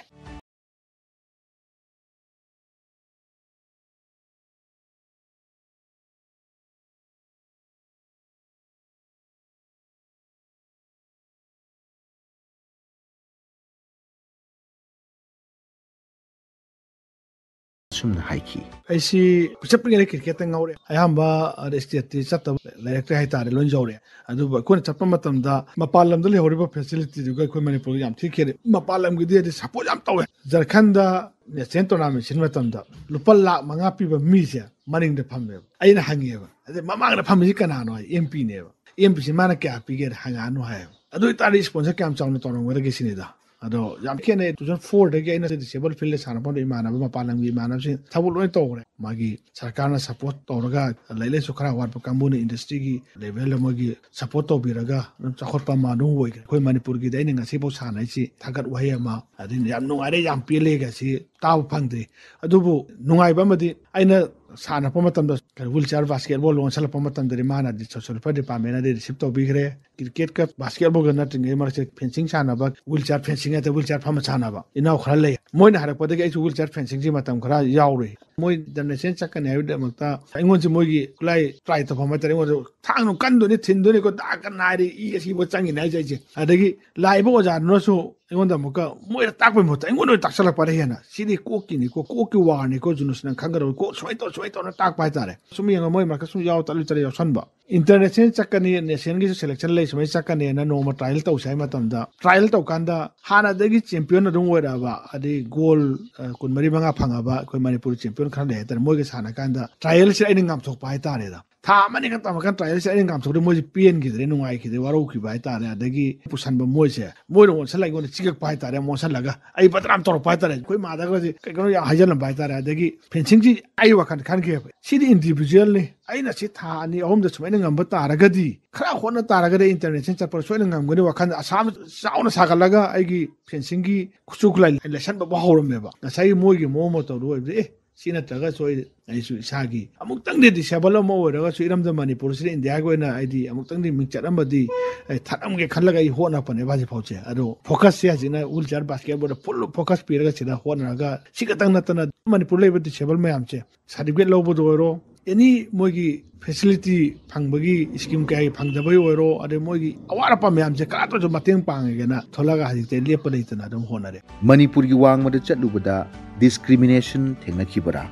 ꯑꯁꯨꯝꯅ ꯍꯥꯏꯈꯤ꯫ ꯑꯩꯁꯤ ꯄꯤꯁꯛ ꯄꯤꯛꯏꯉꯩꯗ cricket ꯇ ꯉꯥꯎꯔꯦ꯫ ꯑꯌꯥꯝꯕ, ꯑ, state ꯇꯤ ꯆꯠꯇꯕ ꯂꯩꯔꯛꯇ꯭ꯔꯦ ꯍꯥꯏꯇꯥꯔꯦ, ꯂꯣꯏ ꯌꯧꯔꯦ꯫ ꯑꯗꯨꯕꯨ ꯑꯩꯈꯣꯏꯅ ꯆꯠꯄ ꯃꯇꯝꯗ ꯃꯄꯥꯟ ꯂꯝꯗ ꯂꯩꯍꯧꯔꯤꯕ facility ꯗꯨꯒ ꯑꯩꯈꯣꯏ ꯃꯅꯤꯄꯨꯔꯒ ꯌꯥꯝ ꯊꯤ ꯈꯦꯠꯅꯩ꯫ ꯃꯄꯥꯟ ꯂꯝꯒꯤꯗꯤ ꯍꯥꯏꯗꯤ support ꯌꯥꯝ ꯇꯧꯋꯦ꯫ ꯖꯔꯈꯟꯗ national tournament ꯁꯤꯟꯕ ꯃꯇꯝꯗ ꯂꯨꯄꯥ ꯂꯥꯈ ꯃꯉꯥ ꯄꯤꯕ ꯃꯤꯁꯦ ꯃꯅꯤꯡꯗ ꯐꯝꯃꯦꯕ꯫ ꯑꯩꯅ ꯍꯪꯉꯦꯕ, "ꯑꯗꯩ ꯃꯃꯥꯡꯗ ꯐꯝꯃꯤꯁꯤ ꯀꯅꯥꯅꯣ?" ꯍꯥꯏ, "M P ꯅꯦꯕ꯫ M P ꯁꯤ ꯃꯥꯅ ꯀꯌꯥ ꯄꯤꯒꯦꯅ ꯍꯪꯉꯛꯑꯅꯨ" ꯍꯥꯏꯌꯦꯕ꯫ ꯑꯗꯨ ꯑꯣꯏꯇꯥꯔꯗꯤ sponsor ꯀꯌꯥꯝ ꯆꯥꯎꯅ ꯇꯧꯔꯝꯒꯗꯒꯦ ꯁꯤꯅꯤꯗ꯫ ꯑꯗꯣ ꯌꯥꯝ ꯈꯦꯠꯅꯩ꯫ Two thousand four ꯗꯒꯤ ꯑꯩꯅ ꯗꯤꯁꯦꯕꯜ ꯐꯤꯜꯗ ꯁꯥꯟꯅꯐꯝꯗ ꯏꯃꯥꯟꯅꯕ, ꯃꯄꯥꯟ ꯂꯝꯒꯤ ꯏꯃꯥꯟꯅꯕꯁꯤꯡ ꯊꯕꯛ ꯂꯣꯏ ꯇꯧꯈ꯭ꯔꯦ꯫ ꯃꯥꯒꯤ ꯁꯔꯀꯥꯔꯅ ꯁꯄꯣꯔꯠ ꯇꯧꯔꯒ, ꯂꯥꯏꯔꯤꯛ ꯂꯥꯏꯁꯨ ꯈꯔ ꯋꯥꯠꯄ ꯀꯥꯡꯕꯨꯅ ꯏꯟꯗꯁꯇ꯭ꯔꯤꯒꯤ ꯂꯦꯚꯦꯜꯗ ꯃꯣꯏꯒꯤ ꯁꯄꯣꯔꯠ ꯇꯧꯕꯤꯔꯒ ꯑꯗꯨꯝ ꯆꯥꯎꯈꯠꯄ ꯑꯃ ꯑꯗꯨꯝ ꯑꯣꯏꯈ꯭ꯔꯦ꯫ ꯑꯩꯈꯣꯏ ꯃꯅꯤꯄꯨꯔꯒꯤꯗꯤ ꯑꯩꯅ ꯉꯁꯤꯐꯥꯎ ꯁꯥꯟꯅꯔꯤꯁꯤ ꯊꯥꯒꯠ ꯋꯥꯍꯩ ꯑꯃ, ꯑꯗꯩ "ꯌꯥꯝ ꯅꯨꯡꯉꯥꯏꯔꯦ, ꯌꯥꯝ ꯄꯦꯜꯂꯦ" ꯒꯁꯤ ꯇꯥꯕ ꯐꯪꯗ꯭ꯔꯤ꯫ ꯑꯗꯨꯕꯨ ꯅꯨꯡꯉꯥꯏꯕ ꯑꯃꯗꯤ, ꯑꯩꯅ ꯁꯥꯟꯅꯔꯛꯄ ꯃꯇꯝꯗ ꯋꯤꯜ ꯆꯤꯌꯔ ꯕꯥꯁꯀꯦꯠꯕꯣꯜ ꯂꯣꯟꯁꯤꯜꯂꯛꯄ ꯃꯇꯝꯗꯗꯤ ꯃꯥꯅꯗꯤ ꯁꯣꯁꯤꯌꯦꯜ ꯋꯦꯜꯐꯤꯌꯔ ꯗꯤꯄꯥꯔꯠꯃꯦꯟꯅꯗꯤ ꯔꯤꯁꯤꯞ ꯇꯧꯕꯤꯈ꯭ꯔꯦ꯫ ꯀ꯭ꯔꯤꯀꯦꯠꯀ ꯕꯥꯁꯀꯦꯠꯕꯣꯜꯒ ꯅꯠꯇ꯭ꯔꯤꯉꯩ ꯃꯔꯛꯁꯦ ꯐꯦꯟꯁꯤꯡ ꯁꯥꯟꯅꯕ, ꯋꯤꯜ ꯆꯤꯌꯔ ꯐꯦꯟꯁꯤꯡ ꯍꯥꯏꯗ ꯋꯤꯜ ꯆꯤꯌꯔ ꯐꯝꯕ ꯁꯥꯟꯅꯕ ꯏꯅꯥꯎ ꯈꯔ ꯂꯩ꯫ ꯃꯣꯏꯅ ꯍꯥꯏꯔꯛꯄꯗꯒꯤ ꯑꯩꯁꯨ ꯋꯤꯜ ꯆꯤꯌꯔ ꯐꯦꯟꯁꯤꯡꯁꯤ ꯃꯇꯝ ꯈꯔ ꯌꯥꯎꯔꯨꯏ꯫ ꯃꯣꯏ ꯏꯟꯇꯔꯅꯦꯁꯅꯦꯜ ꯆꯠꯀꯅꯤ ꯍꯥꯏꯕꯒꯤꯗꯃꯛꯇ ꯑꯩꯉꯣꯟꯗꯁꯨ ꯃꯣꯏꯒꯤ ꯈꯨꯠꯂꯥꯏ ꯇ꯭ꯔꯥꯏ ꯇꯧꯐꯝ ꯍꯥꯏꯇꯥꯔꯦ, ꯑꯩꯉꯣꯟꯗ ꯊꯥꯡꯅ ꯀꯟꯗꯣꯏꯅꯤ, ꯊꯤꯟꯗꯣꯏꯅꯤꯀꯣ, ꯗꯥꯛꯀ ꯅꯥꯏꯔꯦ, ꯏ ꯑꯁꯤꯕ ꯆꯪꯉꯤꯅꯦ ꯍꯥꯏꯁꯦ ꯑꯩꯁꯦ꯫ ꯑꯗꯒꯤ ꯂꯥꯛꯏꯕ ꯑꯣꯖꯥꯗꯨꯅꯁꯨ ꯑꯩꯉꯣꯟꯗ ꯑꯃꯨꯛꯀ ꯃꯣꯏꯗ ꯇꯥꯛꯄꯩ ꯃꯍꯨꯠꯇ ꯑꯩꯉꯣꯟꯗ ꯑꯣꯏꯅ ꯇꯥꯛꯁꯜꯂꯛꯄꯅ ꯍꯦꯟꯅ, "ꯁꯤꯗꯤ ꯀꯣꯛꯀꯤꯅꯤꯀꯣ, ꯀꯣꯛꯀꯤ ꯋꯥꯔꯅꯤꯀꯣ, ꯖꯨꯅꯨꯁ, ꯅꯪ ꯈꯪꯒꯗꯕ ꯀꯣꯛ ꯁꯨꯃꯥꯏꯅ ꯇꯧ, ꯁꯨꯃꯥꯏꯅ ꯇꯧꯅ" ꯇꯥꯛꯄ ꯍꯥꯏꯇꯥꯔꯦ꯫ ꯁꯨꯝ ꯌꯦꯡꯉ ꯃꯣꯏ ꯃꯔꯛꯇ ꯁꯨꯝ ꯌꯥꯎ ꯆꯠꯂꯨ ꯆꯠꯂ ꯌꯥꯎꯁꯟꯕ꯫ ꯏꯟꯇꯔꯅꯦꯁꯅꯦꯜ ꯆꯠꯀꯅꯤ, ꯅꯦꯁꯅꯦꯜꯒꯤꯁꯨ ꯁꯦꯂꯦꯛꯁꯟ ꯂꯩ, ꯁꯨꯃꯥꯏꯅ ꯆꯠꯀꯅꯤꯅ ꯅꯣꯡꯃ ꯇ꯭ꯔꯥꯏꯌꯦꯜ ꯇꯧꯁꯦ ꯍꯥꯏꯕ ꯃꯇꯝꯗ, ꯇ꯭ꯔꯥꯏꯌꯦꯜ ꯇꯧꯀꯥꯟꯗ ꯍꯥꯟꯅꯗꯒꯤ ꯆꯦꯝꯄꯤꯌꯟ ꯑꯗꯨꯝ ꯑꯣꯏꯔꯛꯑꯕ, ꯑꯗꯩ ꯒꯣꯜ, ꯑ, ꯀꯨꯟꯃꯔꯤ ꯃꯉꯥ ꯐꯪꯉꯕ ꯑꯩꯈꯣꯏ ꯃꯅꯤꯄꯨꯔ ꯆꯦꯝꯄꯤꯌꯟ ꯈꯔ ꯂꯩ ꯍꯥꯏꯇꯥꯔꯦ, ꯃꯣꯏꯒ ꯁꯥꯟꯅ ꯀꯥꯟꯗ ꯇ꯭ꯔꯥꯏꯌꯦꯜꯁꯦ ꯑꯩꯅ ꯉꯥꯝꯊꯣꯛꯄ ꯍꯥꯏꯇꯥꯔꯦꯗ꯫ ꯊꯥ ꯑꯃꯅꯤ ꯈꯛ ꯇꯝꯃꯀꯥꯟꯗ ꯇ꯭ꯔꯥꯏꯌꯦꯜꯁꯦ ꯑꯩꯅ ꯉꯥꯝꯊꯣꯛꯇꯦ, ꯃꯣꯏꯁꯦ ꯄꯦꯟꯈꯤꯗ꯭ꯔꯦ, ꯅꯨꯡꯉꯥꯏꯈꯤꯗ꯭ꯔꯦ, ꯋꯥꯔꯧꯈꯤꯕ ꯍꯥꯏꯇꯥꯔꯦ꯫ ꯑꯗꯒꯤ ꯄꯨꯁꯟꯕ ꯃꯣꯏꯁꯦ, ꯃꯣꯏꯅ ꯑꯣꯟꯁꯜꯂꯒ ꯑꯩꯉꯣꯟꯗ ꯆꯤꯛꯂꯛꯄ ꯍꯥꯏꯇꯥꯔꯦ, ꯑꯃꯨꯛ ꯑꯣꯟꯁꯜꯂꯒ ꯑꯩ ꯕꯗꯅꯥꯝ ꯇꯧꯔꯛꯄ ꯍꯥꯏꯇꯥꯔꯦ꯫ ꯑꯩꯈꯣꯏ ꯃꯥꯗꯒꯁꯦ ꯀꯩ ꯀꯩꯅꯣ ꯌꯥꯝ ꯍꯥꯏꯖꯜꯂꯝꯕ ꯍꯥꯏꯇꯥꯔꯦ꯫ ꯑꯗꯒꯤ ꯐꯦꯟꯁꯤꯡꯁꯤ ꯑꯩ ꯋꯥꯈꯜ ꯈꯟꯈꯤꯕ, "ꯁꯤꯗꯤ ꯏꯟꯗꯤꯕꯤꯖꯨꯋꯦꯜꯅꯤ, ꯑꯩꯅ ꯁꯤ ꯊꯥ ꯑꯅꯤ ꯑꯍꯨꯝꯗ ꯁꯨꯃꯥꯏꯅ ꯉꯝꯕ ꯇꯥꯔꯒꯗꯤ, ꯈꯔ ꯍꯣꯠꯅ ꯇꯥꯔꯒꯗꯤ ꯑꯩ ꯏꯟꯇꯔꯅꯦꯁꯅꯦꯜ ꯆꯠꯄꯗ ꯁꯣꯏꯅ ꯉꯝꯒꯅꯤ" ꯋꯥꯈꯜꯗ ꯑꯁꯥ ꯆꯥꯎꯅ ꯁꯥꯒꯠꯂꯒ ꯑꯩꯒꯤ ꯐꯦꯟꯁꯤꯡꯒꯤ ꯈꯨꯠꯁꯨ ꯈꯨꯠꯂꯥꯏ ꯂꯩꯁꯟꯕ ꯐꯥꯎ ꯍꯧꯔꯝꯃꯦꯕ꯫ ꯉꯁꯥꯏꯒꯤ ꯃꯣꯏꯒꯤ ꯃꯑꯣꯡ ꯃꯇꯧꯗꯨ ꯑꯣꯏꯕꯗꯤ, ꯑꯦ, ꯁꯤ ꯅꯠꯇ꯭ꯔꯒꯁꯨ ꯑꯩ, ꯑꯩꯁꯨ ꯏꯁꯥꯒꯤ ꯑꯃꯨꯛꯇꯪꯗꯤ ꯗꯤꯁꯦꯕꯜ ꯑꯃ ꯑꯣꯏꯔꯒꯁꯨ ꯏꯔꯝꯗꯝ ꯃꯅꯤꯄꯨꯔꯁꯤꯗ ꯏꯟꯗꯤꯌꯥꯒꯤ ꯑꯣꯏꯅ ꯑꯩꯗꯤ ꯑꯃꯨꯛꯇꯪꯗꯤ ꯃꯤꯡꯆꯠ ꯑꯃꯗꯤ ꯑꯩ ꯊꯠꯂꯝꯒꯦ ꯈꯜꯂꯒ ꯑꯩ ꯍꯣꯠꯅꯔꯛꯄꯅꯦꯕ ꯍꯧꯖꯤꯛꯐꯥꯎꯁꯦ꯫ ꯑꯗꯣ ꯐꯣꯀꯁꯁꯦ ꯍꯧꯖꯤꯛꯅ ꯋꯤꯜ ꯆꯤꯌꯔ ꯕꯥꯁꯀꯦꯠꯕꯣꯜꯗ ꯐꯨꯜ ꯐꯣꯀꯁ ꯄꯤꯔꯒ ꯁꯤꯗ ꯍꯣꯠꯅꯔꯒ, ꯁꯤ ꯈꯛꯇꯪ ꯅꯠꯇꯅ ꯃꯅꯤꯄꯨꯔ ꯂꯩꯕ ꯗꯤꯁꯦꯕꯜ ꯃꯌꯥꯝꯁꯦ ꯁꯥꯔꯇꯤꯐꯤꯀꯦꯠ ꯂꯧꯕꯗ ꯑꯣꯏꯔꯣ, ꯑꯦꯅꯤ ꯃꯣꯏꯒꯤ ꯐꯦꯁꯤꯂꯤꯇꯤ ꯐꯪꯕꯒꯤ ꯁ꯭ꯀꯤꯝ ꯀꯌꯥꯒꯤ ꯐꯪꯗꯕꯒꯤ ꯑꯣꯏꯔꯣ, ꯑꯗꯩ ꯃꯣꯏꯒꯤ ꯑꯋꯥꯠ ꯑꯄꯥ ꯃꯌꯥꯝꯁꯦ ꯀꯅꯥꯇꯁꯨ ꯃꯇꯦꯡ ꯄꯥꯡꯉꯒꯦꯅ ꯊꯣꯛꯂꯒ ꯍꯧꯖꯤꯛꯇꯤ ꯂꯦꯞꯄ ꯂꯩꯇꯅ ꯑꯗꯨꯝ ꯍꯣꯠꯅꯔꯦ꯫ ꯃꯅꯤꯄꯨꯔꯒꯤ ꯋꯥꯡꯃꯗ ꯆꯠꯂꯨꯕꯗ ꯗꯤꯁꯀ꯭ꯔꯤꯃꯤꯅꯦꯁꯟ ꯊꯦꯡꯅꯈꯤꯕꯔꯥ?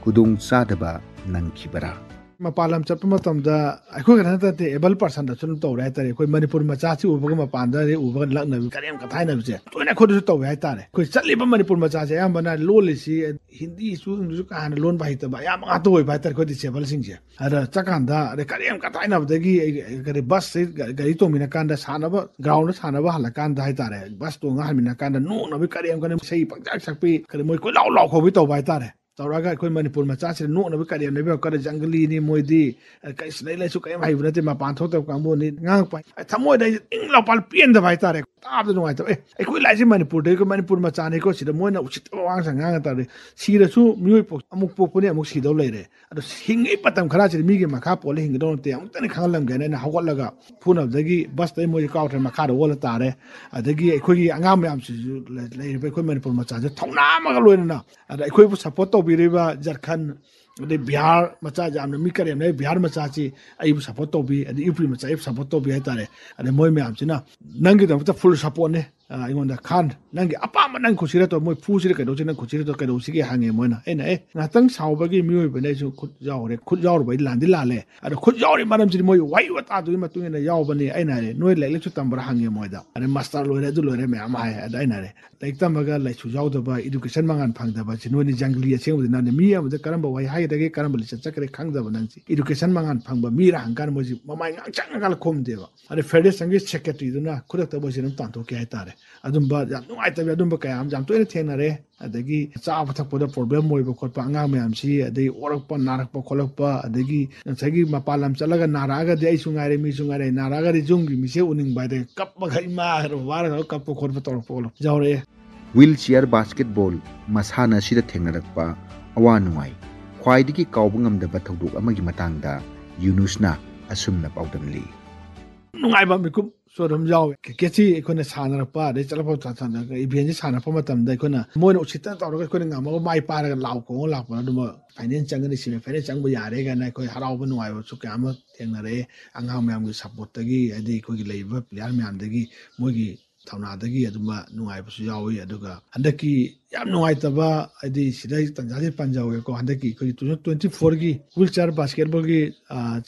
ꯈꯨꯗꯣꯡ ꯆꯥꯗꯕ ꯅꯪꯈꯤꯕꯔꯥ? ꯃꯄꯥꯟ ꯂꯝ ꯆꯠꯄ ꯃꯇꯝꯗ ꯑꯩꯈꯣꯏ ꯈꯛꯇ ꯅꯠꯇꯦ, ꯑꯦꯕꯜ ꯄꯥꯔꯁꯟꯗꯁꯨ ꯑꯗꯨꯝ ꯇꯧꯔꯦ ꯍꯥꯏꯇꯥꯔꯦ꯫ ꯑꯩꯈꯣꯏ ꯃꯅꯤꯄꯨꯔ ꯃꯆꯥꯁꯤ ꯎꯕꯒ ꯃꯄꯥꯟꯗ ꯎꯕꯒ ꯂꯛꯅꯕꯤ, ꯀꯔꯦꯝ ꯀꯊꯥꯏꯅꯕꯁꯦ ꯂꯣꯏꯅ ꯑꯩꯈꯣꯏꯗꯁꯨ ꯇꯧꯋꯦ ꯍꯥꯏꯇꯥꯔꯦ꯫ ꯑꯩꯈꯣꯏ ꯆꯠꯂꯤꯕ ꯃꯅꯤꯄꯨꯔ ꯃꯆꯥꯁꯦ ꯑꯌꯥꯝꯕꯅ ꯂꯣꯜꯂꯤꯁꯤ ꯍꯤꯟꯗꯤꯁꯨ, ꯏꯪꯂꯤꯁꯁꯨ ꯀꯥ ꯍꯦꯟꯅ ꯂꯣꯟꯕ ꯍꯩꯇꯕ ꯑꯌꯥꯝꯕ ꯉꯥꯛꯇ ꯑꯣꯏꯕ ꯍꯥꯏꯇꯥꯔꯦ ꯑꯩꯈꯣꯏ ꯗꯤꯁꯦꯕꯜꯁꯤꯡꯁꯦ꯫ ꯑꯗ ꯆꯠꯀꯥꯟꯗ ꯑꯗꯩ ꯀꯔꯦꯝ ꯀꯊꯥꯏꯅꯕꯗꯒꯤ ꯑꯩ ꯀꯔꯤ ꯕꯁꯁꯤ ꯒꯥꯔꯤ ꯇꯣꯡꯃꯤꯟꯅ ꯀꯥꯟꯗ ꯁꯥꯟꯅꯕ, ꯒ꯭ꯔꯥꯎꯟꯗ ꯁꯥꯟꯅꯕ ꯍꯜꯂꯀꯥꯟꯗ ꯍꯥꯏꯇꯥꯔꯦ, ꯕꯁ ꯇꯣꯡꯉ ꯍꯟꯃꯤꯟꯅ ꯀꯥꯟꯗ ꯅꯣꯛꯅꯕꯤ ꯀꯔꯦꯝ ꯀꯔꯦꯝ ꯏꯁꯩ ꯄꯪꯁꯛ ꯁꯛꯄꯤ, ꯀꯔꯤ ꯃꯣꯏ ꯀꯣꯏꯂꯥꯎ ꯂꯥꯎ ꯈꯧꯕꯤ ꯇꯧꯕ ꯍꯥꯏꯇꯥꯔꯦ꯫ ꯇꯧꯔꯒ ꯑꯩꯈꯣꯏ ꯃꯅꯤꯄꯨꯔ ꯃꯆꯥꯁꯤꯗ ꯅꯣꯛꯅꯕ ꯀꯔꯦꯝꯅꯕ ꯀꯔꯦꯝ ꯖꯪꯒꯂꯤꯅꯤ ꯃꯣꯏꯗꯤ, ꯑ, ꯀꯩꯁꯨ ꯂꯥꯏꯔꯤꯛ ꯂꯥꯏꯁꯨ ꯀꯔꯤꯝ ꯍꯩꯕ ꯅꯠꯇꯦ, ꯃꯄꯥꯟ ꯊꯣꯛꯇꯕ ꯀꯥꯡꯕꯨꯅꯤ, ꯉꯥꯡꯉꯛꯄ ꯍꯥꯏ-, ꯊꯃꯣꯏꯗ ꯑꯩꯁꯦ ꯏꯪ ꯂꯥꯎꯄꯥ ꯄꯦꯟꯗꯕ ꯍꯥꯏꯇꯥꯔꯦ꯫ ꯇꯥꯕꯗ ꯅꯨꯡꯉꯥꯏꯇꯕ꯫ "ꯑꯦ, ꯑꯩꯈꯣꯏ ꯂꯥꯛꯏꯁꯦ ꯃꯅꯤꯄꯨꯔꯗꯩ, ꯑꯩꯈꯣꯏ ꯃꯅꯤꯄꯨꯔ ꯃꯆꯥꯅꯤꯀꯣ, ꯁꯤꯗ ꯃꯣꯏꯅ ꯎꯁꯤꯠꯇꯕ ꯋꯥꯉꯥꯡ ꯁꯉꯥꯡ ꯉꯥꯡꯉ ꯇꯥꯔꯗꯤ, ꯁꯤꯔꯁꯨ ꯃꯤꯑꯣꯏ ꯄꯣꯛ-, ꯑꯃꯨꯛ ꯄꯣꯛꯄꯅꯤ, ꯑꯃꯨꯛ ꯁꯤꯗꯧ ꯂꯩꯔꯦ꯫ ꯑꯗꯣ ꯍꯤꯡꯉꯤ ꯃꯇꯝ ꯈꯔꯁꯤꯗꯤ ꯃꯤꯒꯤ ꯃꯈꯥ ꯄꯣꯜꯂ ꯍꯤꯡꯒꯗꯧ ꯅꯠꯇꯦ꯫ ꯑꯃꯨꯛꯇꯅꯤ ꯈꯪꯍꯜꯂꯝꯒꯦꯅ ꯑꯩꯅ ꯍꯧꯒꯠꯂꯒ ꯐꯨꯅꯕꯗꯒꯤ ꯕꯁꯇꯩ ꯃꯣꯏꯁꯦ ꯀꯥꯎꯊ꯭ꯔꯦ, ꯃꯈꯥꯗ ꯑꯣꯜꯂ ꯇꯥꯔꯦ꯫ ꯑꯗꯒꯤ ꯑꯩꯈꯣꯏꯒꯤ ꯑꯉꯥꯡ ꯃꯌꯥꯝꯁꯤꯁꯨ ꯂꯩ-, ꯂꯩꯔꯤꯕ ꯑꯩꯈꯣꯏ ꯃꯅꯤꯄꯨꯔ ꯃꯆꯥꯁꯦ ꯊꯧꯅꯥ ꯑꯃꯒ ꯂꯣꯏꯅꯅ, ꯑꯗ ꯑꯩꯈꯣꯏꯕꯨ ꯁꯞꯄꯣꯔꯠ ꯇꯧꯕꯤꯔꯤꯕ ꯖꯔꯈꯟ, ꯑꯗꯩ ꯕꯤꯍꯥꯔ ꯃꯆꯥ, ꯌꯥꯝꯅ ꯃꯤ ꯀꯔꯦꯝꯅꯩ ꯕꯤꯍꯥꯔ ꯃꯆꯥꯁꯤ ꯑꯩꯕꯨ ꯁꯞꯄꯣꯔꯠ ꯇꯧꯕꯤ, ꯑꯗꯩ ꯌꯨ ꯄꯤ ꯃꯆꯥ ꯑꯩꯕꯨ ꯁꯞꯄꯣꯔꯠ ꯇꯧꯕꯤ ꯍꯥꯏꯇꯥꯔꯦ꯫ ꯑꯗꯩ ꯃꯣꯏ ꯃꯌꯥꯝꯁꯤꯅ ꯅꯪꯒꯤꯗꯃꯛꯇ ꯐꯨꯜ ꯁꯞꯄꯣꯔꯠꯅꯦ꯫ ꯑ, ꯑꯩꯉꯣꯟꯗ, "ꯈꯥꯟ, ꯅꯪꯒꯤ ꯑꯄꯥꯝꯕ ꯅꯪ ꯈꯨꯁꯤꯔ ꯇꯧ, ꯃꯣꯏ ꯐꯨꯁꯤꯔ ꯀꯩꯗꯧꯁꯤ, ꯅꯪ ꯈꯨꯁꯤꯔ ꯇꯧ, ꯀꯩꯗꯧꯁꯤꯒꯦ?" ꯍꯪꯉꯦ ꯃꯣꯏꯅ꯫ ꯑꯩꯅ, "ꯑꯦ, ꯉꯥꯛꯇꯪ ꯁꯥꯎꯕꯒꯤ ꯃꯤꯑꯣꯏꯕꯅꯦ, ꯑꯩꯁꯨ ꯈꯨꯠ ꯌꯥꯎꯔꯦ, ꯈꯨꯠ ꯌꯥꯎꯔꯨꯕ ꯑꯩ ꯂꯥꯟꯗꯤ ꯂꯥꯜꯂꯦ꯫ ꯑꯗꯣ ꯈꯨꯠ ꯌꯥꯎꯔꯤ ꯃꯔꯝꯁꯤꯗꯤ ꯃꯣꯏ ꯋꯥꯍꯩ ꯋꯥꯇꯥꯗꯨꯒꯤ ꯃꯇꯨꯡ ꯏꯟꯅ ꯌꯥꯎꯕꯅꯤ꯫" ꯑꯩꯅ ꯍꯥꯏꯔꯦ, "ꯅꯣꯏ ꯂꯥꯏꯔꯤꯛ ꯂꯥꯏꯁꯨ ꯇꯝꯕ꯭ꯔꯥ?" ꯍꯪꯉꯦ ꯃꯣꯏꯗ꯫ ꯑꯗꯩ ꯃꯥꯁꯇꯔ ꯂꯣꯏꯔꯦ, ꯑꯗꯨ ꯂꯣꯏꯔꯦ ꯃꯌꯥꯝ ꯍꯥꯏ꯫ ꯑꯗ ꯑꯩꯅ ꯍꯥꯏꯔꯦ, "ꯂꯥꯏꯔꯤꯛ ꯇꯝꯃꯒ ꯂꯥꯏꯁꯨ ꯌꯥꯎꯗꯕ, education ꯃꯉꯥꯜ ꯐꯪꯗꯕ, ꯁꯤ ꯅꯣꯏꯅꯤ ꯖꯪꯒꯂꯤ ꯑꯁꯦꯡꯕꯗꯤ ꯅꯪꯅ ꯃꯤ ꯑꯃꯗ ꯀꯔꯝꯕ ꯋꯥꯍꯩ ꯍꯥꯏꯒꯗꯒꯦ, ꯀꯔꯝꯕ ꯂꯤꯆꯠ ꯆꯠꯀꯗꯒꯦ ꯈꯪꯗꯕ ꯅꯪꯁꯤ꯫ Education ꯃꯉꯥꯜ ꯐꯪꯕ ꯃꯤꯔꯥ?" ꯍꯪꯀꯥꯟꯗ ꯃꯣꯏꯁꯤ ꯃꯃꯥꯏ ꯉꯥꯡꯁꯪ ꯉꯥꯡꯉꯒ ꯈꯨꯝꯗꯦꯕ꯫ ꯑꯗꯩ ꯐꯦꯗꯔꯦꯁꯟꯒꯤ ꯁꯦꯀ꯭ꯔꯦꯇꯔꯤꯗꯨꯅ ꯈꯨꯗꯛꯇ ꯃꯣꯏꯁꯦ ꯑꯗꯨꯝ ꯇꯥꯟꯊꯣꯛꯈꯤ ꯍꯥꯏꯇꯥꯔꯦ꯫ ꯑꯗꯨꯝꯕ ꯌꯥꯝ ꯅꯨꯡꯉꯥꯏꯇꯕ ꯑꯗꯨꯝꯕ ꯀꯌꯥ ꯑꯃ ꯌꯥꯝ ꯇꯣꯏꯅ ꯊꯦꯡꯅꯔꯦ꯫ ꯑꯗꯒꯤ ꯆꯥꯕ ꯊꯛꯄꯗ ꯄ꯭ꯔꯣꯕ꯭ꯂꯦꯝ ꯑꯣꯏꯕ ꯈꯣꯠꯄ, ꯑꯉꯥꯡ ꯃꯌꯥꯝꯁꯤ, ꯑꯗꯒꯤ ꯑꯣꯔꯛꯄ, ꯅꯥꯔꯛꯄ ꯈꯣꯠꯂꯛꯄ, ꯑꯗꯒꯤ ꯉꯁꯥꯏꯒꯤ ꯃꯄꯥꯟ ꯂꯝ ꯆꯠꯂꯒ ꯅꯥꯔꯛꯑꯒꯗꯤ ꯑꯩꯁꯨ ꯉꯥꯏꯔꯦ, ꯃꯤꯁꯨ ꯉꯥꯏꯔꯦ, ꯅꯥꯔꯛꯑꯒꯗꯤ ꯌꯨꯝꯒꯤ ꯃꯤꯁꯦ ꯎꯅꯤꯡꯕ ꯍꯥꯏꯗꯤ ꯀꯞꯄꯒ ꯏꯃꯥꯒ ꯕꯕꯥꯒ ꯀꯞꯄ ꯈꯣꯠꯄ ꯇꯧꯔꯛꯄ ꯈꯣꯠꯂꯛꯄ ꯌꯥꯎꯔꯛꯑꯦ꯫ Wheelchair basketball ꯃꯁꯥꯟꯅ ꯑꯁꯤꯗ ꯊꯦꯡꯅꯔꯛꯄ ꯑꯋꯥ ꯅꯨꯡꯉꯥꯏ, ꯈ꯭ꯋꯥꯏꯗꯒꯤ ꯀꯥꯎꯕ ꯉꯝꯗꯕ ꯊꯧꯗꯣꯛ ꯑꯃꯒꯤ ꯃꯇꯥꯡꯗ ꯌꯨꯅꯨꯁꯅ ꯑꯁꯨꯝꯅ ꯄꯥꯎꯗꯝꯂꯤ꯫ ꯅꯨꯡꯉꯥꯏꯕ ꯃꯤꯀꯨꯞꯁꯨ ꯑꯗꯨꯝ ꯌꯥꯎꯋꯦ꯫ ꯀ꯭ꯔꯤꯀꯦꯠꯁꯤ ꯑꯩꯈꯣꯏꯅ ꯁꯥꯟꯅꯔꯛꯄ, ꯑꯗꯩ ꯆꯠꯂꯛꯄ ꯁꯥꯟꯅ-, ꯏꯚꯦꯟꯁꯤ ꯁꯥꯟꯅꯔꯛꯄ ꯃꯇꯝꯗ ꯑꯩꯈꯣꯏꯅ ꯃꯣꯏꯅ ꯎꯁꯤꯠꯇꯅ ꯇꯧꯔꯒ ꯑꯩꯈꯣꯏꯅ ꯉꯝꯃꯒ ꯃꯥꯏ ꯄꯥꯔꯒ ꯂꯥꯎ ꯈꯣꯡꯉ ꯂꯥꯛꯄ, ꯑꯗꯨꯝꯕ ꯐꯥꯏꯅꯦꯜ ꯆꯪꯒꯅꯤ, ꯁꯤꯃꯤ ꯐꯥꯏꯅꯦꯜ ꯆꯪꯕ ꯌꯥꯔꯦ ꯀꯥꯏꯅ ꯑꯩꯈꯣꯏ ꯍꯔꯥꯎꯕ ꯅꯨꯡꯉꯥꯏꯕꯁꯨ ꯀꯌꯥ ꯑꯃ ꯊꯦꯡꯅꯔꯛꯑꯦ꯫ ꯑꯉꯥꯡ ꯃꯌꯥꯝꯒꯤ ꯁꯞꯄꯣꯔꯠꯇꯒꯤ, ꯍꯥꯏꯗꯤ ꯑꯩꯈꯣꯏꯒꯤ ꯂꯩꯔꯤꯕ ꯄ꯭ꯂꯦꯌꯥꯔ ꯃꯌꯥꯝꯗꯒꯤ ꯃꯣꯏꯒꯤ ꯊꯧꯅꯥꯗꯒꯤ ꯑꯗꯨꯝꯕ ꯅꯨꯡꯉꯥꯏꯕꯁꯨ ꯌꯥꯎꯏ꯫ ꯑꯗꯨꯒ ꯍꯟꯗꯛꯀꯤ ꯌꯥꯝ ꯅꯨꯡꯉꯥꯏꯇꯕ, ꯍꯥꯏꯗꯤ ꯁꯤꯗ ꯑꯩ ꯇꯟꯖꯥꯁꯤ ꯄꯟꯖꯍꯧꯒꯦꯀꯣ, ꯍꯟꯗꯛꯀꯤ ꯑꯩꯈꯣꯏꯒꯤ two thousand twenty fourꯒꯤ wheelchair basketballꯒꯤ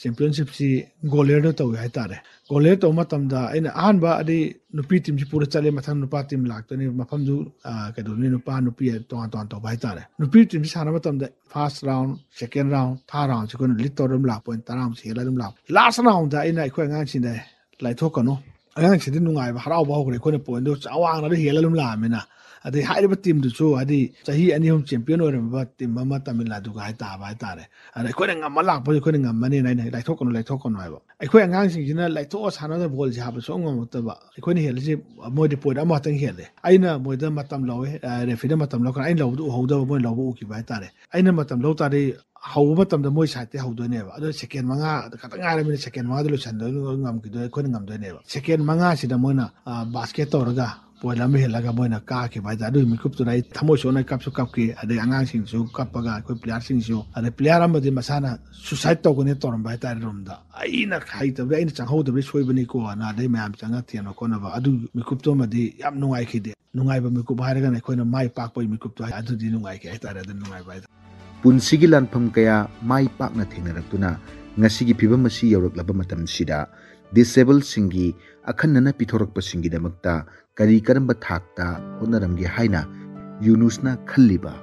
championshipꯁꯤ ꯒꯣꯂꯦꯔꯗ ꯇꯧꯏ ꯍꯥꯏꯇꯥꯔꯦ꯫ ꯒꯣꯂꯦꯔ ꯇꯧꯕ ꯃꯇꯝꯗ ꯑꯩꯅ ꯑꯍꯥꯟꯕ ꯑꯗꯤ ꯅꯨꯄꯤ ꯇꯤꯝꯁꯤ ꯄꯨꯔ ꯆꯠꯂꯦ, ꯃꯊꯪ ꯅꯨꯄꯥ ꯇꯤꯝ ꯂꯥꯛꯇꯣꯏꯅꯤ, ꯃꯐꯝꯗꯨ ꯀꯩꯗꯧꯅꯤ, ꯅꯨꯄꯥ ꯅꯨꯄꯤ ꯇꯣꯉꯥꯟ ꯇꯣꯉꯥꯟ ꯇꯧꯕ ꯍꯥꯏꯇꯥꯔꯦ꯫ ꯅꯨꯄꯤ ꯇꯤꯝꯁꯤ ꯁꯥꯟꯅꯕ ꯃꯇꯝꯗ first round, second round, third roundꯁꯤ ꯑꯩꯈꯣꯏꯅ ꯂꯤꯗ ꯇꯧꯔ ꯑꯗꯨꯝ ꯂꯥꯛꯄ, ꯇꯔꯥꯃꯨꯛꯁꯤ ꯍꯦꯜꯂ ꯑꯗꯨꯝ ꯂꯥꯛꯄ꯫ Last roundꯗ ꯑꯩꯅ ꯑꯩꯈꯣꯏ ꯑꯉꯥꯡꯁꯤꯡꯗ ꯂꯥꯏꯊꯣꯛꯀꯅꯨ, ꯑꯉꯥꯡꯁꯤꯡꯗꯤ ꯅꯨꯡꯉꯥꯏꯕ ꯍꯔꯥꯎꯕ ꯍꯧꯈ꯭ꯔꯦ, ꯑꯩꯈꯣꯏꯅ ꯄꯣꯏꯟꯗꯣ ꯆꯥꯎ ꯋꯥꯡꯅ ꯑꯗꯨ ꯍꯦꯜꯂ ꯑꯗꯨꯝ ꯂꯥꯛꯑꯃꯤꯅ꯫ ꯑꯗꯩ ꯍꯥꯏꯔꯤꯕ ꯇꯤꯝꯗꯨꯁꯨ ꯍꯥꯏꯗꯤ ꯆꯍꯤ ꯑꯅꯤ ꯑꯍꯨꯝ ꯆꯦꯝꯄꯤꯌꯟ ꯑꯣꯏꯔꯝꯃꯕ ꯇꯤꯝ ꯑꯃ ꯇꯥꯃꯤꯜ ꯅꯥꯗꯨꯒ ꯍꯥꯏ ꯇꯥꯕ ꯍꯥꯏꯇꯥꯔꯦ꯫ ꯑꯗ ꯑꯩꯈꯣꯏꯅ ꯉꯝꯃ ꯂꯥꯛꯄꯁꯦ ꯑꯩꯈꯣꯏꯅ ꯉꯝꯃꯅꯤꯅ ꯑꯩꯅ ꯂꯥꯏꯊꯣꯛꯀꯅꯨ, ꯂꯥꯏꯊꯣꯛꯀꯅꯨ ꯍꯥꯏꯕ꯫ ꯑꯩꯈꯣꯏ ꯑꯉꯥꯡꯁꯤꯡꯁꯤꯅ ꯂꯥꯏꯊꯣꯛꯑ ꯁꯥꯟꯅꯗꯅ ꯕꯣꯜꯁꯦ ꯍꯥꯞꯄ ꯁꯨꯡꯉꯝ ꯉꯝꯃꯛꯇꯕ꯫ ꯑꯩꯈꯣꯏꯅ ꯍꯦꯜꯂꯤꯁꯦ ꯃꯣꯏꯗꯤ ꯄꯣꯏꯟ ꯑꯃꯈꯛꯇꯪ ꯍꯦꯜꯂꯦ꯫ ꯑꯩꯅ ꯃꯣꯏꯗ ꯃꯇꯝ ꯂꯧꯋꯦ, ꯔꯦꯐꯤꯗ ꯃꯇꯝ ꯂꯧꯈ꯭ꯔꯦ, ꯑꯩꯅ ꯂꯧꯕꯗꯨ ꯎꯍꯧꯗꯕ, ꯃꯣꯏꯅ ꯂꯧꯕ ꯎꯈꯤꯕ ꯍꯥꯏꯇꯥꯔꯦ꯫ ꯑꯩꯅ ꯃꯇꯝ ꯂꯧ ꯇꯥꯔꯗꯤ ꯍꯧꯕ ꯃꯇꯝꯗ ꯃꯣꯏ ꯁꯥꯏꯠꯇꯩ ꯍꯧꯗꯣꯏꯅꯦꯕ꯫ ꯑꯗꯣ ꯁꯦꯀꯦꯟ ꯃꯉꯥ ꯈꯛꯇꯪ ꯉꯥꯏꯔꯕꯅꯤꯅ ꯁꯦꯀꯦꯟ ꯃꯉꯥꯗ ꯂꯣꯏꯁꯟꯗꯣꯏꯅꯤ, ꯉꯝꯈꯤꯗꯣꯏꯅꯤ, ꯑꯩꯈꯣꯏꯅ ꯉꯝꯗꯣꯏꯅꯦꯕ꯫ ꯁꯦꯀꯦꯟ ꯃꯉꯥꯁꯤꯗ ꯃꯣꯏꯅ ꯕꯥꯁꯀꯦꯠ ꯇꯧꯔꯒ ꯄꯣꯏꯟ ꯑꯃ ꯍꯦꯜꯂꯒ ꯃꯣꯏꯅ ꯀꯥꯈꯤꯕ ꯍꯥꯏꯇꯥꯔꯦ꯫ ꯑꯗꯨꯒꯤ ꯃꯤꯀꯨꯞꯇꯨꯗ ꯑꯩ ꯊꯃꯣꯏ ꯁꯣꯛꯅ ꯀꯞꯁꯨ ꯀꯞꯈꯤ꯫ ꯑꯗꯩ ꯑꯉꯥꯡꯁꯤꯡꯁꯨ ꯀꯞꯄꯒ, ꯑꯩꯈꯣꯏ ꯄ꯭ꯂꯦꯌꯥꯔꯁꯤꯡꯁꯨ, ꯑꯗꯩ ꯄ꯭ꯂꯦꯌꯥꯔ ꯑꯃꯗꯤ ꯃꯁꯥꯅ suicide ꯇꯧꯒꯅꯤ ꯇꯧꯔꯝꯕ ꯍꯥꯏꯇꯥꯔꯦ ꯔꯨꯝꯗ꯫ ꯑꯩꯅ ꯍꯩꯇꯕꯗꯤ, ꯑꯩꯅ ꯆꯪꯍꯧꯗꯕꯗꯤ ꯁꯣꯏꯕꯅꯤꯀꯣꯅ ꯑꯗꯩ ꯃꯌꯥꯝ ꯆꯪꯉ ꯊꯦꯝꯅ ꯈꯣꯠꯅꯕ꯫ ꯑꯗꯨ ꯃꯤꯀꯨꯞꯇꯨꯃꯗꯤ ꯌꯥꯝ ꯅꯨꯡꯉꯥꯏꯈꯤꯗꯦ꯫ ꯅꯨꯡꯉꯥꯏꯕ ꯃꯤꯀꯨꯞ ꯍꯥꯏꯔꯒꯅ ꯑꯩꯈꯣꯏꯅ ꯃꯥꯏ ꯄꯥꯛꯄꯒꯤ ꯃꯤꯀꯨꯞꯇꯣ ꯍꯥꯏ-, ꯑꯗꯨꯗꯤ ꯅꯨꯡꯉꯥꯏꯈꯤ ꯍꯥꯏꯇꯥꯔꯦ, ꯑꯗꯨ ꯅꯨꯡꯉꯥꯏꯕ ꯍꯥꯏꯇꯥꯔꯦ꯫ ꯄꯨꯟꯁꯤꯒꯤ ꯂꯥꯟꯐꯝ ꯀꯌꯥ ꯃꯥꯏ ꯄꯥꯛꯅ ꯊꯦꯡꯅꯔꯛꯇꯨꯅ ꯉꯁꯤꯒꯤ ꯐꯤꯕꯝ ꯑꯁꯤ ꯌꯧꯔꯛꯂꯕ ꯃꯇꯝꯁꯤꯗ, ꯗꯤꯁꯦꯕꯜꯁꯤꯡꯒꯤ ꯑꯈꯟꯅꯅ ꯄꯤꯊꯣꯔꯛꯄꯁꯤꯡꯒꯤꯗꯃꯛꯇ ꯀꯔꯤ ꯀꯔꯝꯕ ꯊꯥꯛꯇ ꯍꯣꯠꯅꯔꯝꯒꯦ ꯍꯥꯏꯅ ꯌꯨꯅꯨꯁꯅ ꯈꯜꯂꯤꯕ?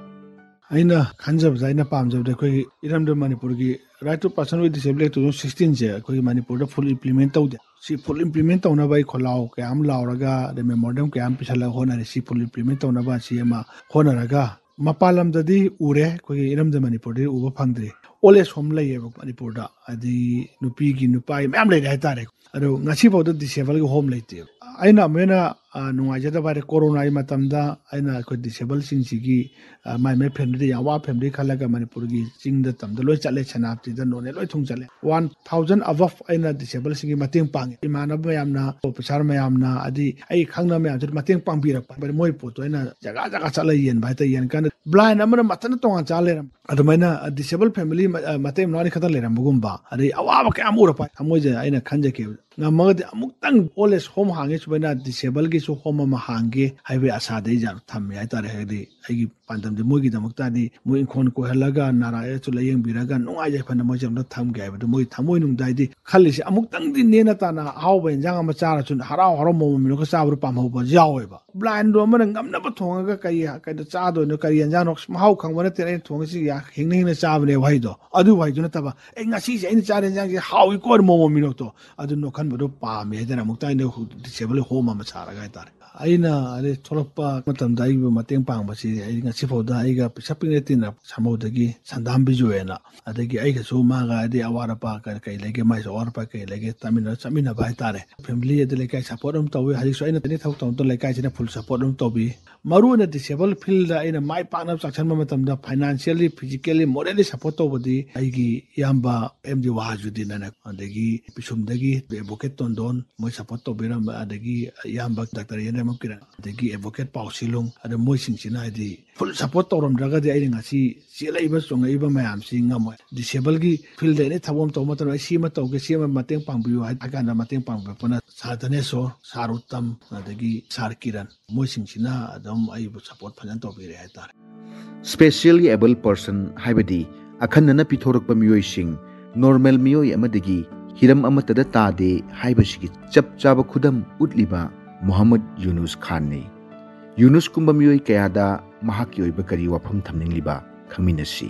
ꯑꯩꯅ ꯈꯟꯖꯕꯗ, ꯑꯩꯅ ꯄꯥꯝꯖꯕꯗ, ꯑꯩꯈꯣꯏꯒꯤ ꯏꯔꯝꯗꯝ ꯃꯅꯤꯄꯨꯔꯒꯤ Right to Person with Disability Act two thousand sixteenꯁꯦ ꯑꯩꯈꯣꯏꯒꯤ ꯃꯅꯤꯄꯨꯔꯗ full implement ꯇꯧꯗꯦ꯫ ꯁꯤ full implement ꯇꯧꯅꯕ ꯑꯩ ꯈꯣꯜꯂꯥꯎ ꯀꯌꯥ ꯑꯃ ꯂꯥꯎꯔꯒ, ꯑꯗꯩ memorandum ꯀꯌꯥ ꯑꯃ ꯄꯤꯁꯜꯂꯒ ꯍꯣꯠꯅꯔꯤ꯫ ꯁꯤ full implement ꯇꯧꯅꯕ ꯁꯤ ꯑꯃ ꯍꯣꯠꯅꯔꯒ, ꯃꯄꯥꯟ ꯂꯝꯗꯗꯤ ꯎꯔꯦ, ꯑꯩꯈꯣꯏꯒꯤ ꯏꯔꯝꯗꯝ ꯃꯅꯤꯄꯨꯔꯗꯗꯤ ꯎꯕ ꯐꯪꯗ꯭ꯔꯤ꯫ Old age home ꯂꯩꯌꯦꯕ ꯃꯅꯤꯄꯨꯔꯗ, ꯍꯥꯏꯗꯤ ꯅꯨꯄꯤꯒꯤ, ꯅꯨꯄꯥꯒꯤ ꯃꯌꯥꯝ ꯂꯩꯔꯦ ꯍꯥꯏꯇꯥꯔꯦ꯫ ꯑꯗꯣ ꯉꯁꯤꯐꯥꯎꯗ disablesꯒꯤ home ꯂꯩꯇꯦꯕ꯫ ꯑꯩꯅ ꯑꯃꯨꯛ ꯍꯦꯟꯅ, ꯑ, ꯅꯨꯡꯉꯥꯏꯖꯗꯕ ꯍꯥꯏꯔꯦ, ꯀꯣꯔꯣꯅꯥꯒꯤ ꯃꯇꯝꯗ ꯑꯩꯅ ꯑꯩꯈꯣꯏ disablesꯁꯤꯡꯁꯤꯒꯤ, ꯑ, ꯃꯥꯏ ꯃꯥꯏ family, ꯑꯋꯥ family ꯈꯜꯂꯒ ꯃꯅꯤꯄꯨꯔꯒꯤ ꯆꯤꯡꯗ ꯇꯝꯗ ꯂꯣꯏ ꯆꯠꯂꯦ, ꯁꯦꯅꯥꯄꯇꯤꯗ, ꯅꯣꯅꯦ ꯂꯣꯏ ꯊꯨꯡ ꯆꯠꯂꯦ꯫ One thousand above ꯑꯩꯅ disablesꯁꯤꯡꯒꯤ ꯃꯇꯦꯡ ꯄꯥꯡꯉꯤ꯫ ꯏꯃꯥꯟꯅꯕ ꯃꯌꯥꯝꯅ, officer ꯃꯌꯥꯝꯅ, ꯑꯗꯩ ꯑꯩ ꯈꯪꯅꯕ ꯃꯌꯥꯝꯁꯤꯅ ꯃꯇꯦꯡ ꯄꯥꯡꯕꯤꯔꯛꯄ꯫ ꯃꯣꯏ ꯄꯣꯠꯇꯣ ꯑꯩꯅ ꯖꯒꯥ ꯖꯒꯥ ꯆꯠꯂ ꯌꯦꯟꯕ ꯍꯥꯏꯇꯥꯔꯦ꯫ ꯌꯦꯟ ꯀꯥꯟꯗ blind ꯑꯃꯅ ꯃꯊꯟꯇ ꯇꯣꯉꯥꯟ ꯆꯥ ꯂꯩꯔꯝꯕ꯫ ꯑꯗꯨꯃꯥꯏꯅ, ꯑ, disabled family ꯃ-, ꯑ, ꯃꯇꯩ ꯃꯅꯥꯎ ꯑꯅꯤ ꯈꯛꯇ ꯂꯩꯔꯝꯕꯒꯨꯝꯕ, ꯑꯗꯩ ꯑꯋꯥꯕ ꯀꯌꯥ ꯑꯃ ꯎꯔꯛꯄ ꯊꯃꯣꯏꯁꯦ ꯑꯩꯅ ꯈꯟꯖꯈꯤꯕ꯫ ꯉꯝꯃꯒꯗꯤ ꯑꯃꯨꯛꯇꯪ old age home ꯍꯥꯡꯉꯦ, ꯁꯨꯃꯥꯏꯅ disableꯒꯤꯁꯨ home ꯑꯃ ꯍꯥꯡꯒꯦ ꯍꯥꯏꯕꯒꯤ ꯑꯁꯥꯗ ꯑꯩ ꯌꯥꯝ ꯊꯝꯃꯦ ꯍꯥꯏꯇꯥꯔꯦ꯫ ꯍꯥꯏꯗꯤ ꯑꯩꯒꯤ ꯄꯥꯟꯗꯝꯗꯤ ꯃꯣꯏꯒꯤꯗꯃꯛꯇꯗꯤ ꯃꯣꯏ ꯏꯪꯈꯣꯜ ꯀꯣꯏꯍꯜꯂꯒ, ꯅꯥꯔꯛꯑꯁꯨ ꯂꯥꯌꯦꯡꯕꯤꯔꯒ, ꯅꯨꯡꯉꯥꯏ ꯌꯥꯏꯐꯅ ꯃꯣꯏꯁꯦ ꯑꯝꯇ ꯊꯝꯒꯦ ꯍꯥꯏꯕꯗꯣ ꯃꯣꯏ ꯊꯃꯣꯏꯅꯨꯡꯗ ꯍꯥꯏꯗꯤ ꯈꯜꯂꯤꯁꯦ꯫ ꯑꯃꯨꯛꯇꯪꯗꯤ ꯅꯦꯅ ꯇꯥꯅ ꯑꯍꯥꯎꯕ ꯏꯟꯖꯥꯡ ꯑꯃ ꯆꯥꯔꯁꯨ ꯍꯔꯥꯎ ꯍꯔꯥꯎ ꯃꯣꯃꯣꯟ ꯃꯤꯅꯣꯛꯀ ꯆꯥꯕꯗꯣ ꯄꯥꯝꯍꯧꯕ ꯌꯥꯎꯋꯦꯕ꯫ Blindꯗꯣ ꯑꯃꯅ ꯉꯝꯅꯕ ꯊꯣꯡꯉꯒ ꯀꯔꯤ, ꯀꯩꯅꯣ ꯆꯥꯗꯣꯏꯅꯣ, ꯀꯔꯤ ꯌꯦꯟꯖꯥꯡꯅꯣ, ꯃꯍꯥꯎ ꯈꯪꯕ ꯅꯠꯇꯦ, ꯑꯩꯅ ꯊꯣꯡꯉꯤꯁꯤ ꯌꯥ-, ꯍꯤꯡꯅ ꯍꯤꯡꯅ ꯆꯥꯕꯅꯦ ꯋꯥꯍꯩꯗꯣ꯫ ꯑꯗꯨ ꯋꯥꯍꯩꯗꯨ ꯅꯠꯇꯕ, "ꯑꯩ ꯉꯁꯤꯁꯦ ꯑꯩꯅ ꯆꯥꯔꯤ ꯌꯦꯟꯖꯥꯡꯁꯦ ꯍꯥꯎꯏꯀꯣ" ꯃꯣꯃꯣꯟ ꯃꯤꯅꯣꯛꯇꯣ꯫ ꯑꯗꯨ ꯅꯣꯛꯍꯟꯕꯗꯣ ꯄꯥꯝꯃꯦ ꯍꯥꯏꯗꯅ ꯑꯃꯨꯛꯇ ꯑꯩꯅ disable home ꯑꯃ ꯁꯥꯔꯒ ꯍꯥꯏꯇꯥꯔꯦ꯫ ꯑꯩꯅ ꯑꯗꯩ ꯊꯣꯛꯂꯛꯄ ꯃꯇꯝꯗ ꯑꯩꯕꯨ ꯃꯇꯦꯡ ꯄꯥꯡꯕꯁꯤ ꯑꯩ ꯉꯁꯤꯐꯥꯎꯗ ꯑꯩꯒ ꯄꯤꯁꯛ ꯄꯤꯛꯅ ꯇꯤꯟꯅꯔꯛꯄ ꯁꯥꯃꯧꯗꯒꯤ ꯁꯟꯗꯥꯝ ꯕꯤꯖꯨ ꯍꯥꯏꯅ, ꯑꯗꯒꯤ ꯑꯩꯒꯁꯨ ꯃꯥꯒ ꯍꯥꯏꯗꯤ ꯑꯋꯥꯠ ꯑꯄꯥ ꯀꯔꯤ ꯀꯔꯤ ꯂꯩꯒꯦ, ꯃꯥꯏꯁꯨ ꯑꯋꯥꯠ ꯑꯄꯥ ꯀꯔꯤ ꯂꯩꯒꯦ ꯇꯥꯃꯤꯟꯅꯔ ꯆꯠꯃꯤꯟꯅꯕ ꯍꯥꯏꯇꯥꯔꯦ꯫ Family ꯑꯗꯩ ꯂꯩꯀꯥꯏ support ꯑꯗꯨꯝ ꯇꯧꯋꯤ꯫ ꯍꯧꯖꯤꯛꯁꯨ ꯑꯩꯅ ꯑꯩꯅ ꯊꯕꯛ ꯇꯧꯕ ꯃꯇꯝꯗ ꯂꯩꯀꯥꯏꯁꯤꯅ full support ꯑꯗꯨꯝ ꯇꯧꯕꯤ꯫ ꯃꯔꯨ ꯑꯣꯏꯅ disable fieldꯗ ꯑꯩꯅ ꯃꯥꯏ ꯄꯥꯛꯅꯕ ꯆꯥꯛꯁꯟꯕ ꯃꯇꯝꯗ financially, physically, morally support ꯇꯧꯕꯗꯤ ꯑꯩꯒꯤ ꯏꯌꯥꯝꯕ ꯑꯦꯝ ꯗꯤ ꯋꯥꯍꯥꯖꯨꯗꯤꯟ ꯑꯅ, ꯑꯗꯒꯤ ꯄꯤꯁꯨꯝꯗꯒꯤ advocate ꯇꯣꯟꯗꯣꯟ ꯃꯣꯏ support ꯇꯧꯕꯤꯔꯝꯕ, ꯑꯗꯒꯤ ꯏꯌꯥꯝꯕ ꯗꯥꯛꯇꯔ ꯌꯦꯟꯗ꯭ꯔꯃ ꯀꯤꯔꯟ, ꯑꯗꯒꯤ advocate ꯄꯥꯎꯁꯤꯂꯨꯡ, ꯑꯗ ꯃꯣꯏꯁꯤꯡꯁꯤꯅ ꯍꯥꯏꯗꯤ full support ꯇꯧꯔꯝꯗ꯭ꯔꯒꯗꯤ ꯑꯩꯅ ꯉꯁꯤ ꯆꯦꯜꯂꯛꯏꯕ ꯆꯣꯡꯉꯛꯏꯕ ꯃꯌꯥꯝꯁꯤ ꯉꯝꯃꯣꯏ꯫ Disableꯒꯤ fieldꯗ ꯑꯩꯅ ꯊꯕꯛ ꯑꯃ ꯇꯧꯕ ꯃꯇꯝꯗ ꯑꯩ ꯁꯤ ꯑꯃ ꯇꯧꯒꯦ, ꯁꯤ ꯑꯃ ꯃꯇꯦꯡ ꯄꯥꯡꯕꯤꯌꯨ ꯍꯥꯏ ꯀꯥꯟꯗ ꯃꯇꯦꯡ ꯄꯥꯡꯕꯤꯔꯛꯄꯅ ꯁꯥꯔ ꯙꯅꯦꯁꯣꯔ, ꯁꯥꯔ ꯎꯠꯇꯝ, ꯑꯗꯒꯤ ꯁꯥꯔ ꯀꯤꯔꯟ, ꯃꯣꯏꯁꯤꯡꯁꯤꯅ ꯑꯗꯨꯝ ꯑꯩꯕꯨ support ꯐꯖꯅ ꯇꯧꯕꯤꯔꯦ ꯍꯥꯏꯇꯥꯔꯦ꯫ Specially abled person ꯍꯥꯏꯕꯗꯤ ꯑꯈꯟꯅꯅ ꯄꯤꯊꯣꯔꯛꯄ ꯃꯤꯑꯣꯏꯁꯤꯡ, normal ꯃꯤꯑꯣꯏ ꯑꯃꯗꯒꯤ ꯍꯤꯔꯝ ꯑꯃꯠꯇꯗ ꯇꯥꯗꯦ ꯍꯥꯏꯕꯁꯤꯒꯤ ꯆꯞ ꯆꯥꯕ ꯈꯨꯗꯝ ꯎꯠꯂꯤꯕ ꯃꯨꯍꯝꯃꯗ ꯌꯨꯅꯨꯁ ꯈꯥꯟꯅꯤ꯫ ꯌꯨꯅꯨꯁꯀꯨꯝꯕ ꯃꯤꯑꯣꯏ ꯀꯌꯥꯗ ꯃꯍꯥꯛꯀꯤ ꯑꯣꯏꯕ ꯀꯔꯤ ꯋꯥꯐꯝ ꯊꯝꯅꯤꯡꯂꯤꯕ ꯈꯪꯃꯤꯟꯅꯁꯤ꯫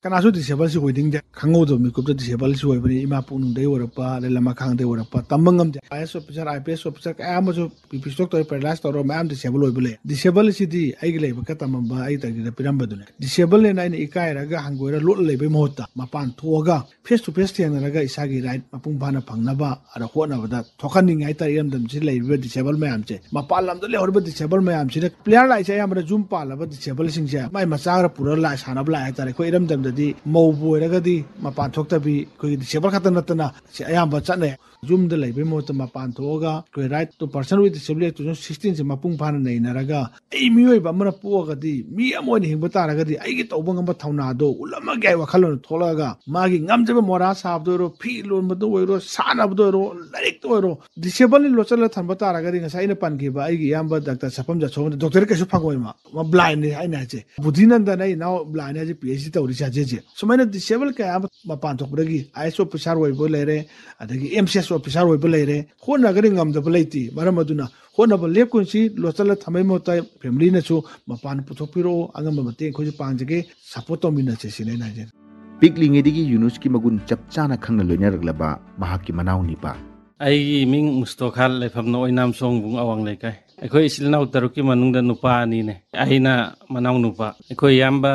ꯀꯅꯥꯁꯨ disableꯁꯤ ꯑꯣꯏꯅꯤꯡꯗꯦ꯫ ꯈꯪꯍꯧꯗꯕ ꯃꯤꯀꯨꯞꯇ disableꯁꯤ ꯑꯣꯏꯕꯅꯤ꯫ ꯏꯃꯥ ꯄꯨꯛꯅꯨꯡꯗꯒꯤ ꯑꯣꯏꯔꯛꯄ, ꯑꯗꯩ ꯂꯃꯈꯥꯡꯗꯒꯤ ꯑꯣꯏꯔꯛꯄ, ꯇꯝꯕ ꯉꯝꯗꯦ꯫ IAS officer, IPS officer ꯀꯌꯥ ꯑꯃꯁꯨ BP stroke ꯇꯧꯔ paralyze ꯇꯧꯔ ꯃꯌꯥꯝ disable ꯑꯣꯏꯕ ꯂꯩ꯫ Disableꯁꯤꯗꯤ ꯑꯩꯒꯤ ꯂꯥꯏꯕꯛꯇ ꯇꯝꯃꯝꯕ, ꯑꯩ ꯇꯥꯏꯕꯪꯗ ꯄꯤꯔꯝꯕꯗꯨꯅꯤ꯫ Disableꯅꯦꯅ ꯑꯩꯅ ꯏꯀꯥꯏꯔꯒ ꯍꯪꯒꯣꯏꯔ ꯂꯣꯠꯂ ꯂꯩꯕꯒꯤ ꯃꯍꯨꯠꯇ ꯃꯄꯥꯟ ꯊꯣꯛꯑꯒ face to face ꯊꯦꯡꯅꯔꯒ ꯏꯁꯥꯒꯤ right ꯃꯄꯨꯡ ꯐꯥꯅ ꯐꯪꯅꯕ ꯑꯗ ꯍꯣꯠꯅꯕꯗ ꯊꯣꯛꯍꯟꯅꯤꯡꯉꯦ ꯍꯥꯏꯇꯥꯔꯦ꯫ ꯏꯔꯝꯗꯝꯁꯤꯗ ꯂꯩꯔꯤꯕ disable ꯃꯌꯥꯝꯁꯦ, ꯃꯄꯥꯟ ꯂꯝꯗ ꯂꯩꯍꯧꯔꯤꯕ disable ꯃꯌꯥꯝꯁꯤꯅ, player ꯂꯥꯛꯏꯁꯦ ꯑꯌꯥꯝꯕꯅ ꯌꯨꯝ ꯄꯥꯜꯂꯕ disableꯁꯤꯡꯁꯦ ꯃꯥꯏ ꯃꯆꯥ ꯈꯔ ꯄꯨꯔꯒ ꯂꯥꯛ-, ꯁꯥꯟꯅꯕ ꯂꯥꯛꯑꯦ ꯍꯥꯏꯇꯥꯔꯦ꯫ ꯑꯩꯈꯣꯏ ꯏꯔꯝꯗꯝꯗ ꯍꯥꯏꯗꯤ ꯃꯧꯕꯨ ꯑꯣꯏꯔꯒꯗꯤ ꯃꯄꯥꯟ ꯊꯣꯛꯇꯕꯤ, ꯑꯩꯈꯣꯏꯒꯤ ꯗꯤꯁꯦꯕꯜ ꯈꯛꯇ ꯅꯠꯇꯅ ꯁꯤ ꯑꯌꯥꯝꯕ ꯆꯠꯅꯩ꯫ ꯌꯨꯝꯗ ꯂꯩꯕꯒꯤ ꯃꯍꯨꯠꯇ ꯃꯄꯥꯟ ꯊꯣꯛꯑꯒ ꯑꯩꯈꯣꯏ Right to Person with Disability Act two thousand sixteen ꯁꯦ ꯃꯄꯨꯡ ꯐꯥꯅ ꯅꯩꯅꯔꯒ, ꯑꯩ ꯃꯤꯑꯣꯏꯕ ꯑꯃꯅ ꯄꯣꯛꯑꯒꯗꯤ, ꯃꯤ ꯑꯃ ꯑꯣꯏꯅ ꯍꯤꯡꯕ ꯇꯥꯔꯒꯗꯤ, ꯑꯩꯒꯤ ꯇꯧꯕ ꯉꯝꯕ ꯊꯧꯅꯥꯗꯣ ꯎꯠꯂꯝꯃꯒꯦ ꯍꯥꯏꯕ ꯋꯥꯈꯜꯂꯣꯟ ꯊꯣꯛꯂꯛꯑꯒ, ꯃꯥꯒꯤ ꯉꯝꯖꯕ ꯃꯣꯔꯥ ꯁꯥꯕꯗ ꯑꯣꯏꯔꯣ, ꯐꯤ ꯂꯣꯟꯕꯗ ꯑꯣꯏꯔꯣ, ꯁꯥꯟꯅꯕꯗ ꯑꯣꯏꯔꯣ, ꯂꯥꯏꯔꯤꯛꯇ ꯑꯣꯏꯔꯣ, ꯗꯤꯁꯦꯕꯜꯅꯤ ꯂꯣꯠꯁꯤꯜꯂ ꯊꯝꯕ ꯇꯥꯔꯒꯗꯤ, ꯉꯁꯥꯏ ꯑꯩꯅ ꯄꯟꯈꯤꯕ ꯑꯩꯒꯤ ꯏꯌꯥꯝꯕ ꯗꯥꯛꯇꯔ ꯁꯥꯐꯝ ꯖꯥꯁꯣꯝꯗ ꯗꯣꯛꯇꯔꯦꯠ ꯀꯩꯁꯨ ꯐꯪꯉꯣꯏ꯫ ꯃꯥ, ꯃꯥ ꯕ꯭ꯂꯥꯏꯟꯅꯤ ꯑꯩꯅ ꯍꯥꯏꯁꯦ꯫ ꯕꯨꯙꯤꯅꯟꯗꯟ ꯑꯩ ꯏꯅꯥꯎ ꯕ꯭ꯂꯥꯏꯟꯅꯤ ꯍꯥꯏꯁꯦ, ꯄꯤ ꯑꯩꯆ ꯗꯤ ꯇꯧꯔꯤꯁꯦ ꯍꯧꯖꯤꯛ ꯍꯧꯖꯤꯛ꯫ ꯁꯨꯃꯥꯏꯅ ꯗꯤꯁꯦꯕꯜ ꯀꯌꯥ ꯑꯃ ꯃꯄꯥꯟ ꯊꯣꯛꯄꯗꯒꯤ ꯑꯥꯏ ꯑꯦꯁ ꯑꯣꯐꯤꯁꯥꯔ ꯑꯣꯏꯕ ꯂꯩꯔꯦ, ꯑꯗꯒꯤ ꯑꯦꯝ ꯁꯤ ꯑꯦꯁ ꯑꯣꯐꯤꯁꯥꯔ ꯑꯣꯏꯕ ꯂꯩꯔꯦ꯫ ꯍꯣꯠꯅꯒꯗꯤ ꯉꯝꯗꯕ ꯂꯩꯇꯦ꯫ ꯃꯔꯝ ꯑꯗꯨꯅ ꯍꯣꯠꯅꯕ ꯂꯦꯞꯀꯨꯟꯁꯤ ꯂꯣꯠꯁꯤꯜꯂ ꯊꯝꯕꯩ ꯃꯍꯨꯠꯇ ꯐꯦꯃꯤꯂꯤꯅꯁꯨ ꯃꯄꯥꯟ ꯄꯨꯊꯣꯛꯄꯤꯔꯛꯑꯣ, ꯑꯉꯝꯕ ꯃꯇꯦꯡ ꯑꯩꯈꯣꯏꯁꯨ ꯄꯥꯡꯖꯒꯦ, ꯁꯞꯄꯣꯔꯠ ꯇꯧꯃꯤꯟꯅꯁꯦ ꯁꯤꯅꯦ ꯑꯩꯅ ꯍꯥꯏꯖꯅꯤꯡꯉꯤ꯫ ꯄꯤꯛꯂꯤꯉꯩꯗꯒꯤ ꯌꯨꯅꯨꯁꯀꯤ ꯃꯒꯨꯟ ꯆꯞ ꯆꯥꯅ ꯈꯪꯅ ꯂꯣꯏꯅꯔꯛꯂꯕ ꯃꯍꯥꯛꯀꯤ ꯃꯅꯥꯎꯅꯤꯄꯥ꯫ ꯑꯩꯒꯤ ꯃꯤꯡ ꯃꯨꯁꯇꯣꯈꯥꯟ, ꯂꯩꯐꯝꯅ ꯑꯣꯏꯅꯥꯝ ꯁꯣꯡꯕꯨꯡ ꯑꯋꯥꯡ ꯂꯩꯀꯥꯏ꯫ ꯑꯩꯈꯣꯏ ꯏꯆꯤꯜ ꯏꯅꯥꯎ ꯇꯔꯨꯛꯀꯤ ꯃꯅꯨꯡꯗ ꯅꯨꯄꯥ ꯑꯅꯤꯅꯦ, ꯑꯩꯅ ꯃꯅꯥꯎ ꯅꯨꯄꯥ꯫ ꯑꯩꯈꯣꯏ ꯏꯌꯥꯝꯕ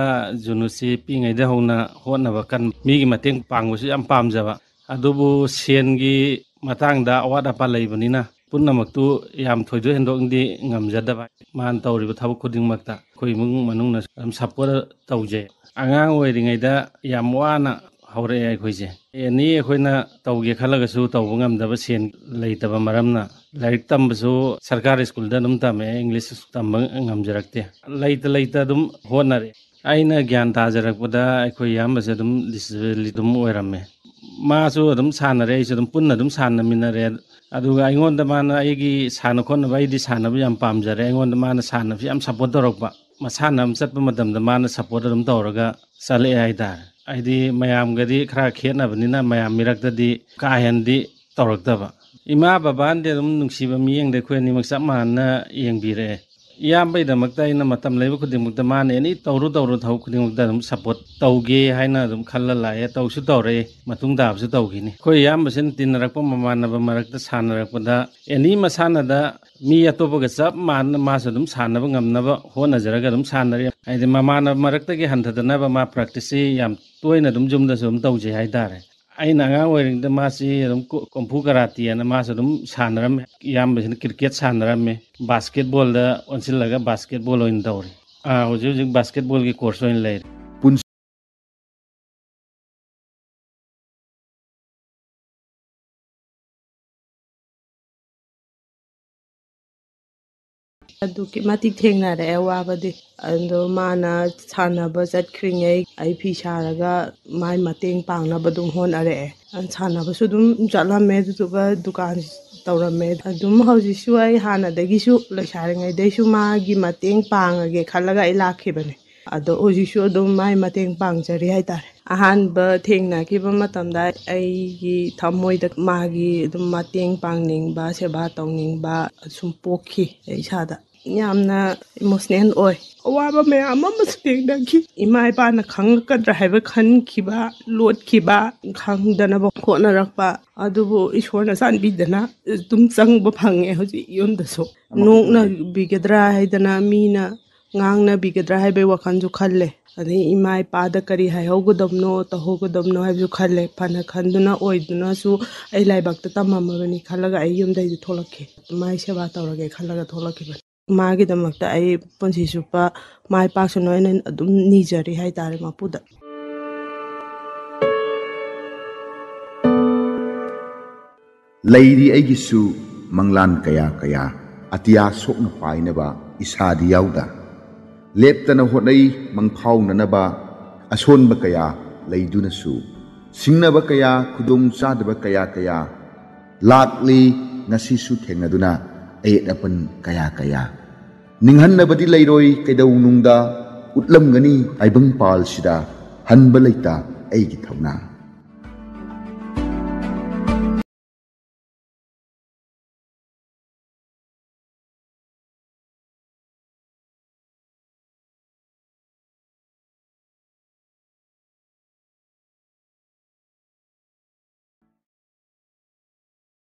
ꯖꯨꯅꯨꯁꯁꯤ ꯄꯤꯛꯏꯉꯩꯗ ꯍꯧꯅ ꯍꯣꯠꯅꯕ ꯀꯟꯕ, ꯃꯤꯒꯤ ꯃꯇꯦꯡ ꯄꯥꯡꯕꯁꯨ ꯌꯥꯝ ꯄꯥꯝꯖꯕ, ꯑꯗꯨꯕꯨ ꯁꯦꯟꯒꯤ ꯃꯇꯥꯡꯗ ꯑꯋꯥꯠ ꯑꯄꯥ ꯂꯩꯕꯅꯤꯅ ꯄꯨꯝꯅꯃꯛꯇꯨ ꯌꯥꯝ ꯊꯣꯏꯗꯣꯛ ꯍꯦꯟꯗꯣꯛꯅꯗꯤ ꯉꯝꯖꯗꯕ꯫ ꯃꯥꯅ ꯇꯧꯔꯤꯕ ꯊꯕꯛ ꯈꯨꯗꯤꯡꯃꯛꯇ ꯑꯩꯈꯣꯏ ꯏꯃꯨꯡ ꯃꯅꯨꯡꯅ ꯑꯗꯨꯝ ꯁꯞꯄꯣꯔꯠ ꯇꯧꯖꯩ꯫ ꯑꯉꯥꯡ ꯑꯣꯏꯔꯤꯉꯩꯗ ꯌꯥꯝ ꯋꯥꯅ ꯍꯧꯔꯛꯑꯦ ꯑꯩꯈꯣꯏꯁꯦ꯫ ꯑꯦꯅꯤ ꯑꯩꯈꯣꯏꯅ ꯇꯧꯒꯦ ꯈꯜꯂꯒꯁꯨ ꯇꯧꯕ ꯉꯝꯗꯕ, ꯁꯦꯟ ꯂꯩꯇꯕ ꯃꯔꯝꯅ꯫ ꯂꯥꯏꯔꯤꯛ ꯇꯝꯕꯁꯨ ꯁꯔꯀꯥꯔ ꯁ꯭ꯀꯨꯜꯗ ꯑꯗꯨꯝ ꯇꯝꯃꯦ, ꯏꯪꯂꯤꯁ ꯇꯝꯕ ꯉꯝꯖꯔꯛꯇꯦ꯫ ꯂꯩꯇ ꯂꯩꯇ ꯑꯗꯨꯝ ꯍꯣꯠꯅꯔꯦ꯫ ꯑꯩꯅ ꯒ꯭ꯌꯥꯟ ꯇꯥꯖꯔꯛꯄꯗ ꯑꯩꯈꯣꯏ ꯏꯌꯥꯝꯕꯁꯦ ꯑꯗꯨꯝ ꯗꯤꯁꯦꯕꯜ ꯑꯗꯨꯝ ꯑꯣꯏꯔꯝꯃꯦ꯫ ꯃꯥꯁꯨ ꯑꯗꯨꯝ ꯁꯥꯟꯅꯔꯦ, ꯑꯩꯁꯨ ꯑꯗꯨꯝ ꯄꯨꯟꯅ ꯑꯗꯨꯝ ꯁꯥꯟꯅꯃꯤꯟꯅꯔꯦ꯫ ꯑꯗꯨꯒ ꯑꯩꯉꯣꯟꯗ ꯃꯥꯅ, ꯑꯩꯒꯤ ꯁꯥꯟꯅ ꯈꯣꯠꯅꯕ, ꯑꯩꯗꯤ ꯁꯥꯟꯅꯕ ꯌꯥꯝ ꯄꯥꯝꯖꯔꯦ, ꯑꯩꯉꯣꯟꯗ ꯃꯥꯅ ꯁꯥꯟꯅꯕꯁꯤ ꯌꯥꯝ ꯁꯞꯄꯣꯔꯠ ꯇꯧꯔꯛꯄ꯫ ꯃꯁꯥꯟꯅ ꯑꯃ ꯆꯠꯄ ꯃꯇꯝꯗ ꯃꯥꯅ ꯁꯞꯄꯣꯔꯠ ꯑꯗꯨꯝ ꯇꯧꯔꯒ ꯆꯠꯂꯛꯑꯦ ꯍꯥꯏꯇꯥꯔꯦ꯫ ꯍꯥꯏꯗꯤ ꯃꯌꯥꯝꯒꯗꯤ ꯈꯔ ꯈꯦꯠꯅꯕꯅꯤꯅ ꯃꯌꯥꯝ ꯃꯤꯔꯛꯇꯗꯤ ꯀꯥ ꯍꯦꯟꯅꯗꯤ ꯇꯧꯔꯛꯇꯕ꯫ ꯏꯃꯥ ꯕꯕꯥꯅꯗꯤ ꯑꯗꯨꯝ ꯅꯨꯡꯁꯤꯕ ꯃꯤꯠꯌꯦꯡꯗ ꯑꯩꯈꯣꯏ ꯑꯅꯤꯃꯛ ꯆꯞ ꯃꯥꯟꯅꯅ ꯌꯦꯡꯕꯤꯔꯛꯑꯦ꯫ ꯏꯌꯥꯝꯕꯒꯤꯗꯃꯛꯇ ꯑꯩꯅ ꯃꯇꯝ ꯂꯩꯕ ꯈꯨꯗꯤꯡꯃꯛꯇ ꯃꯥꯅ ꯑꯦꯅꯤ ꯇꯧꯔꯨ ꯇꯧꯔꯨ ꯊꯕꯛ ꯈꯨꯗꯤꯡꯃꯛꯇ ꯑꯗꯨꯝ ꯁꯞꯄꯣꯔꯠ ꯇꯧꯒꯦ ꯍꯥꯏꯅ ꯑꯗꯨꯝ ꯈꯜꯂ ꯂꯥꯛꯑꯦ, ꯇꯧꯁꯨ ꯇꯧꯔꯛꯑꯦ, ꯃꯇꯨꯡ ꯇꯥꯕꯁꯨ ꯇꯧꯈꯤꯅꯤ꯫ ꯑꯩꯈꯣꯏ ꯏꯌꯥꯝꯕꯁꯤꯅ ꯇꯤꯟꯅꯔꯛꯄ ꯃꯃꯥꯟꯅꯕ ꯃꯔꯛꯇ ꯁꯥꯟꯅꯔꯛꯄꯗ ꯑꯦꯅꯤ ꯃꯁꯥꯟꯅꯗ ꯃꯤ ꯑꯇꯣꯞꯄꯒ ꯆꯞ ꯃꯥꯟꯅꯅ ꯃꯥꯁꯨ ꯑꯗꯨꯝ ꯁꯥꯟꯅꯕ ꯉꯝꯅꯕ ꯍꯣꯠꯅꯖꯔꯒ ꯑꯗꯨꯝ ꯁꯥꯟꯅꯔꯤ꯫ ꯍꯥꯏꯗꯤ ꯃꯃꯥꯟꯅꯕ ꯃꯔꯛꯇꯒꯤ ꯍꯟꯊꯗꯅꯕ ꯃꯥ ꯄ꯭ꯔꯦꯛꯇꯤꯁꯁꯤ ꯌꯥꯝ ꯇꯣꯏꯅ ꯑꯗꯨꯝ ꯌꯨꯝꯗꯁꯨ ꯑꯗꯨꯝ ꯇꯧꯖꯩ ꯍꯥꯏꯇꯥꯔꯦ꯫ ꯑꯩꯅ ꯑꯉꯥꯡ ꯑꯣꯏꯔꯤꯉꯩꯗ ꯃꯥꯁꯤ ꯑꯗꯨꯝ ꯀꯨ-, ꯀꯣꯝꯐꯨ ꯀꯔꯥꯇꯤ ꯍꯥꯏꯅ ꯃꯥꯁꯨ ꯑꯗꯨꯝ ꯁꯥꯟꯅꯔꯝꯃꯦ꯫ ꯏꯌꯥꯝꯕꯁꯤꯅ ꯀ꯭ꯔꯤꯀꯦꯠ ꯁꯥꯟꯅꯔꯝꯃꯦ꯫ ꯕꯥꯁꯀꯦꯠꯕꯣꯜꯗ ꯑꯣꯟꯁꯤꯜꯂꯒ ꯕꯥꯁꯀꯦꯠꯕꯣꯜ ꯑꯣꯏꯅ ꯇꯧꯔꯤ꯫ ꯑꯥ, ꯍꯧꯖꯤꯛ ꯍꯧꯖꯤꯛ ꯕꯥꯁꯀꯦꯠꯕꯣꯜꯒꯤ ꯀꯣꯆ ꯑꯣꯏꯅ ꯂꯩꯔꯤ꯫ ꯄꯨꯟꯁꯤ ꯑꯗꯨꯛꯀꯤ ꯃꯇꯤꯛ ꯊꯦꯡꯅꯔꯛꯑꯦ ꯑꯋꯥꯕꯗꯤ꯫ ꯑꯗꯣ ꯃꯥꯅ ꯁꯥꯟꯅꯕ ꯆꯠꯈ꯭ꯔꯤꯉꯩ ꯑꯩ ꯐꯤ ꯁꯥꯔꯒ ꯃꯥꯏ ꯃꯇꯦꯡ ꯄꯥꯡꯅꯕ ꯑꯗꯨꯝ ꯍꯣꯠꯅꯔꯛꯑꯦ꯫ ꯁꯥꯟꯅꯕꯁꯨ ꯑꯗꯨꯝ ꯆꯠꯂꯝꯃꯦ, ꯑꯗꯨꯗꯨꯒ ꯗꯨꯀꯥꯟ ꯇꯧꯔꯝꯃꯦ꯫ ꯑꯗꯨꯝ ꯍꯧꯖꯤꯛꯁꯨ ꯑꯩ ꯍꯥꯟꯅꯗꯒꯤꯁꯨ, ꯂꯩꯁꯥꯔꯤꯉꯩꯗꯩꯁꯨ ꯃꯥꯒꯤ ꯃꯇꯦꯡ ꯄꯥꯡꯉꯒꯦ ꯈꯜꯂꯒ ꯑꯩ ꯂꯥꯛꯈꯤꯕꯅꯦ꯫ ꯑꯗꯣ ꯍꯧꯖꯤꯛꯁꯨ ꯑꯗꯨꯝ ꯃꯥꯏ ꯃꯇꯦꯡ ꯄꯥꯡꯖꯔꯤ ꯍꯥꯏꯇꯥꯔꯦ꯫ ꯑꯍꯥꯟꯕ ꯊꯦꯡꯅꯈꯤꯕ ꯃꯇꯝꯗ ꯑꯩꯒꯤ ꯊꯃꯣꯏꯗ ꯃꯥꯒꯤ ꯑꯗꯨꯝ ꯃꯇꯦꯡ ꯄꯥꯡꯅꯤꯡꯕ, ꯁꯦꯕꯥ ꯇꯧꯅꯤꯡꯕ ꯁꯨꯝ ꯄꯣꯛꯈꯤ ꯏꯁꯥꯗ꯫ ꯌꯥꯝꯅ ꯏꯃꯣꯁꯅꯦꯜ ꯑꯣꯏ꯫ ꯑꯋꯥꯕ ꯃꯌꯥꯝ ꯑꯃꯁꯨ ꯊꯦꯡꯅꯈꯤ꯫ ꯏꯃꯥ ꯏꯄꯥꯅ ꯈꯪꯉꯛꯀꯗ꯭ꯔꯥ ꯍꯥꯏꯕ ꯈꯟꯈꯤꯕ, ꯂꯣꯠꯈꯤꯕ, ꯈꯪꯗꯅꯕ ꯍꯣꯠꯅꯔꯛꯄ꯫ ꯑꯗꯨꯕꯨ ꯏꯁꯣꯔꯅ ꯆꯥꯟꯕꯤꯗꯅ ꯑꯗꯨꯝ ꯆꯪꯕ ꯐꯪꯉꯦ ꯍꯧꯖꯤꯛ ꯌꯨꯝꯗꯁꯨ꯫ ꯅꯣꯛꯅꯕꯤꯒꯗ꯭ꯔꯥ ꯍꯥꯏꯗꯅ, ꯃꯤꯅ ꯉꯥꯡꯅꯕꯤꯒꯗ꯭ꯔꯥ ꯍꯥꯏꯕꯒꯤ ꯋꯥꯈꯜꯁꯨ ꯈꯜꯂꯦ꯫ ꯑꯗꯩ ꯏꯃꯥ ꯏꯄꯥꯗ ꯀꯔꯤ ꯍꯥꯏꯍꯧꯒꯗꯕꯅꯣ, ꯇꯧꯍꯧꯒꯗꯕꯅꯣ ꯍꯥꯏꯕꯁꯨ ꯈꯜꯂꯦ꯫ ꯐꯅ ꯈꯟꯗꯨꯅ ꯑꯣꯏꯗꯨꯅꯁꯨ ꯑꯩ ꯂꯥꯏꯕꯛꯇ ꯇꯝꯃꯝꯃꯕꯅꯤ ꯈꯜꯂꯒ ꯑꯩ ꯌꯨꯝꯗꯩꯗꯤ ꯊꯣꯛꯂꯛꯈꯤ꯫ ꯃꯥꯏ ꯁꯦꯕꯥ ꯇꯧꯔꯒꯦ ꯈꯜꯂꯒ ꯊꯣꯛꯂꯛꯈꯤꯕꯅꯤ꯫ ꯃꯥꯒꯤꯗꯃꯛꯇ ꯑꯩ ꯄꯨꯟꯁꯤ ꯆꯨꯞꯄ ꯃꯥꯏ ꯄꯥꯛꯁꯅꯨ ꯍꯥꯏꯅ ꯑꯗꯨꯝ ꯅꯤꯖꯔꯤ ꯍꯥꯏꯇꯥꯔꯦ ꯃꯄꯨꯗ꯫ ꯂꯩꯔꯤ ꯑꯩꯒꯤꯁꯨ ꯃꯪꯂꯥꯟ ꯀꯌꯥ ꯀꯌꯥ, ꯑꯇꯤꯌꯥ ꯁꯣꯛꯅ ꯄꯥꯏꯅꯕ ꯏꯁꯥꯗꯤ ꯌꯥꯎꯗ꯫ ꯂꯦꯞꯇꯅ ꯍꯣꯠꯅꯩ ꯃꯪꯐꯥꯎꯅꯅꯕ, ꯑꯁꯣꯟꯕ ꯀꯌꯥ ꯂꯩꯗꯨꯅꯁꯨ꯫ ꯁꯤꯡꯅꯕ ꯀꯌꯥ, ꯈꯨꯗꯣꯡ ꯆꯥꯗꯕ ꯀꯌꯥ ꯀꯌꯥ ꯂꯥꯛꯂꯤ ꯉꯁꯤꯁꯨ ꯊꯦꯡꯅꯗꯨꯅ, ꯑꯌꯦꯠ ꯑꯄꯟ ꯀꯌꯥ ꯀꯌꯥ꯫ ꯅꯤꯡꯍꯟꯅꯕꯗꯤ ꯂꯩꯔꯣꯏ ꯀꯩꯗꯧꯅꯨꯡꯗ, ꯎꯠꯂꯝꯒꯅꯤ ꯇꯥꯏꯕꯪꯄꯥꯜꯁꯤꯗ ꯍꯟꯕ ꯂꯩꯇ ꯑꯩꯒꯤ ꯊꯧꯅꯥ꯫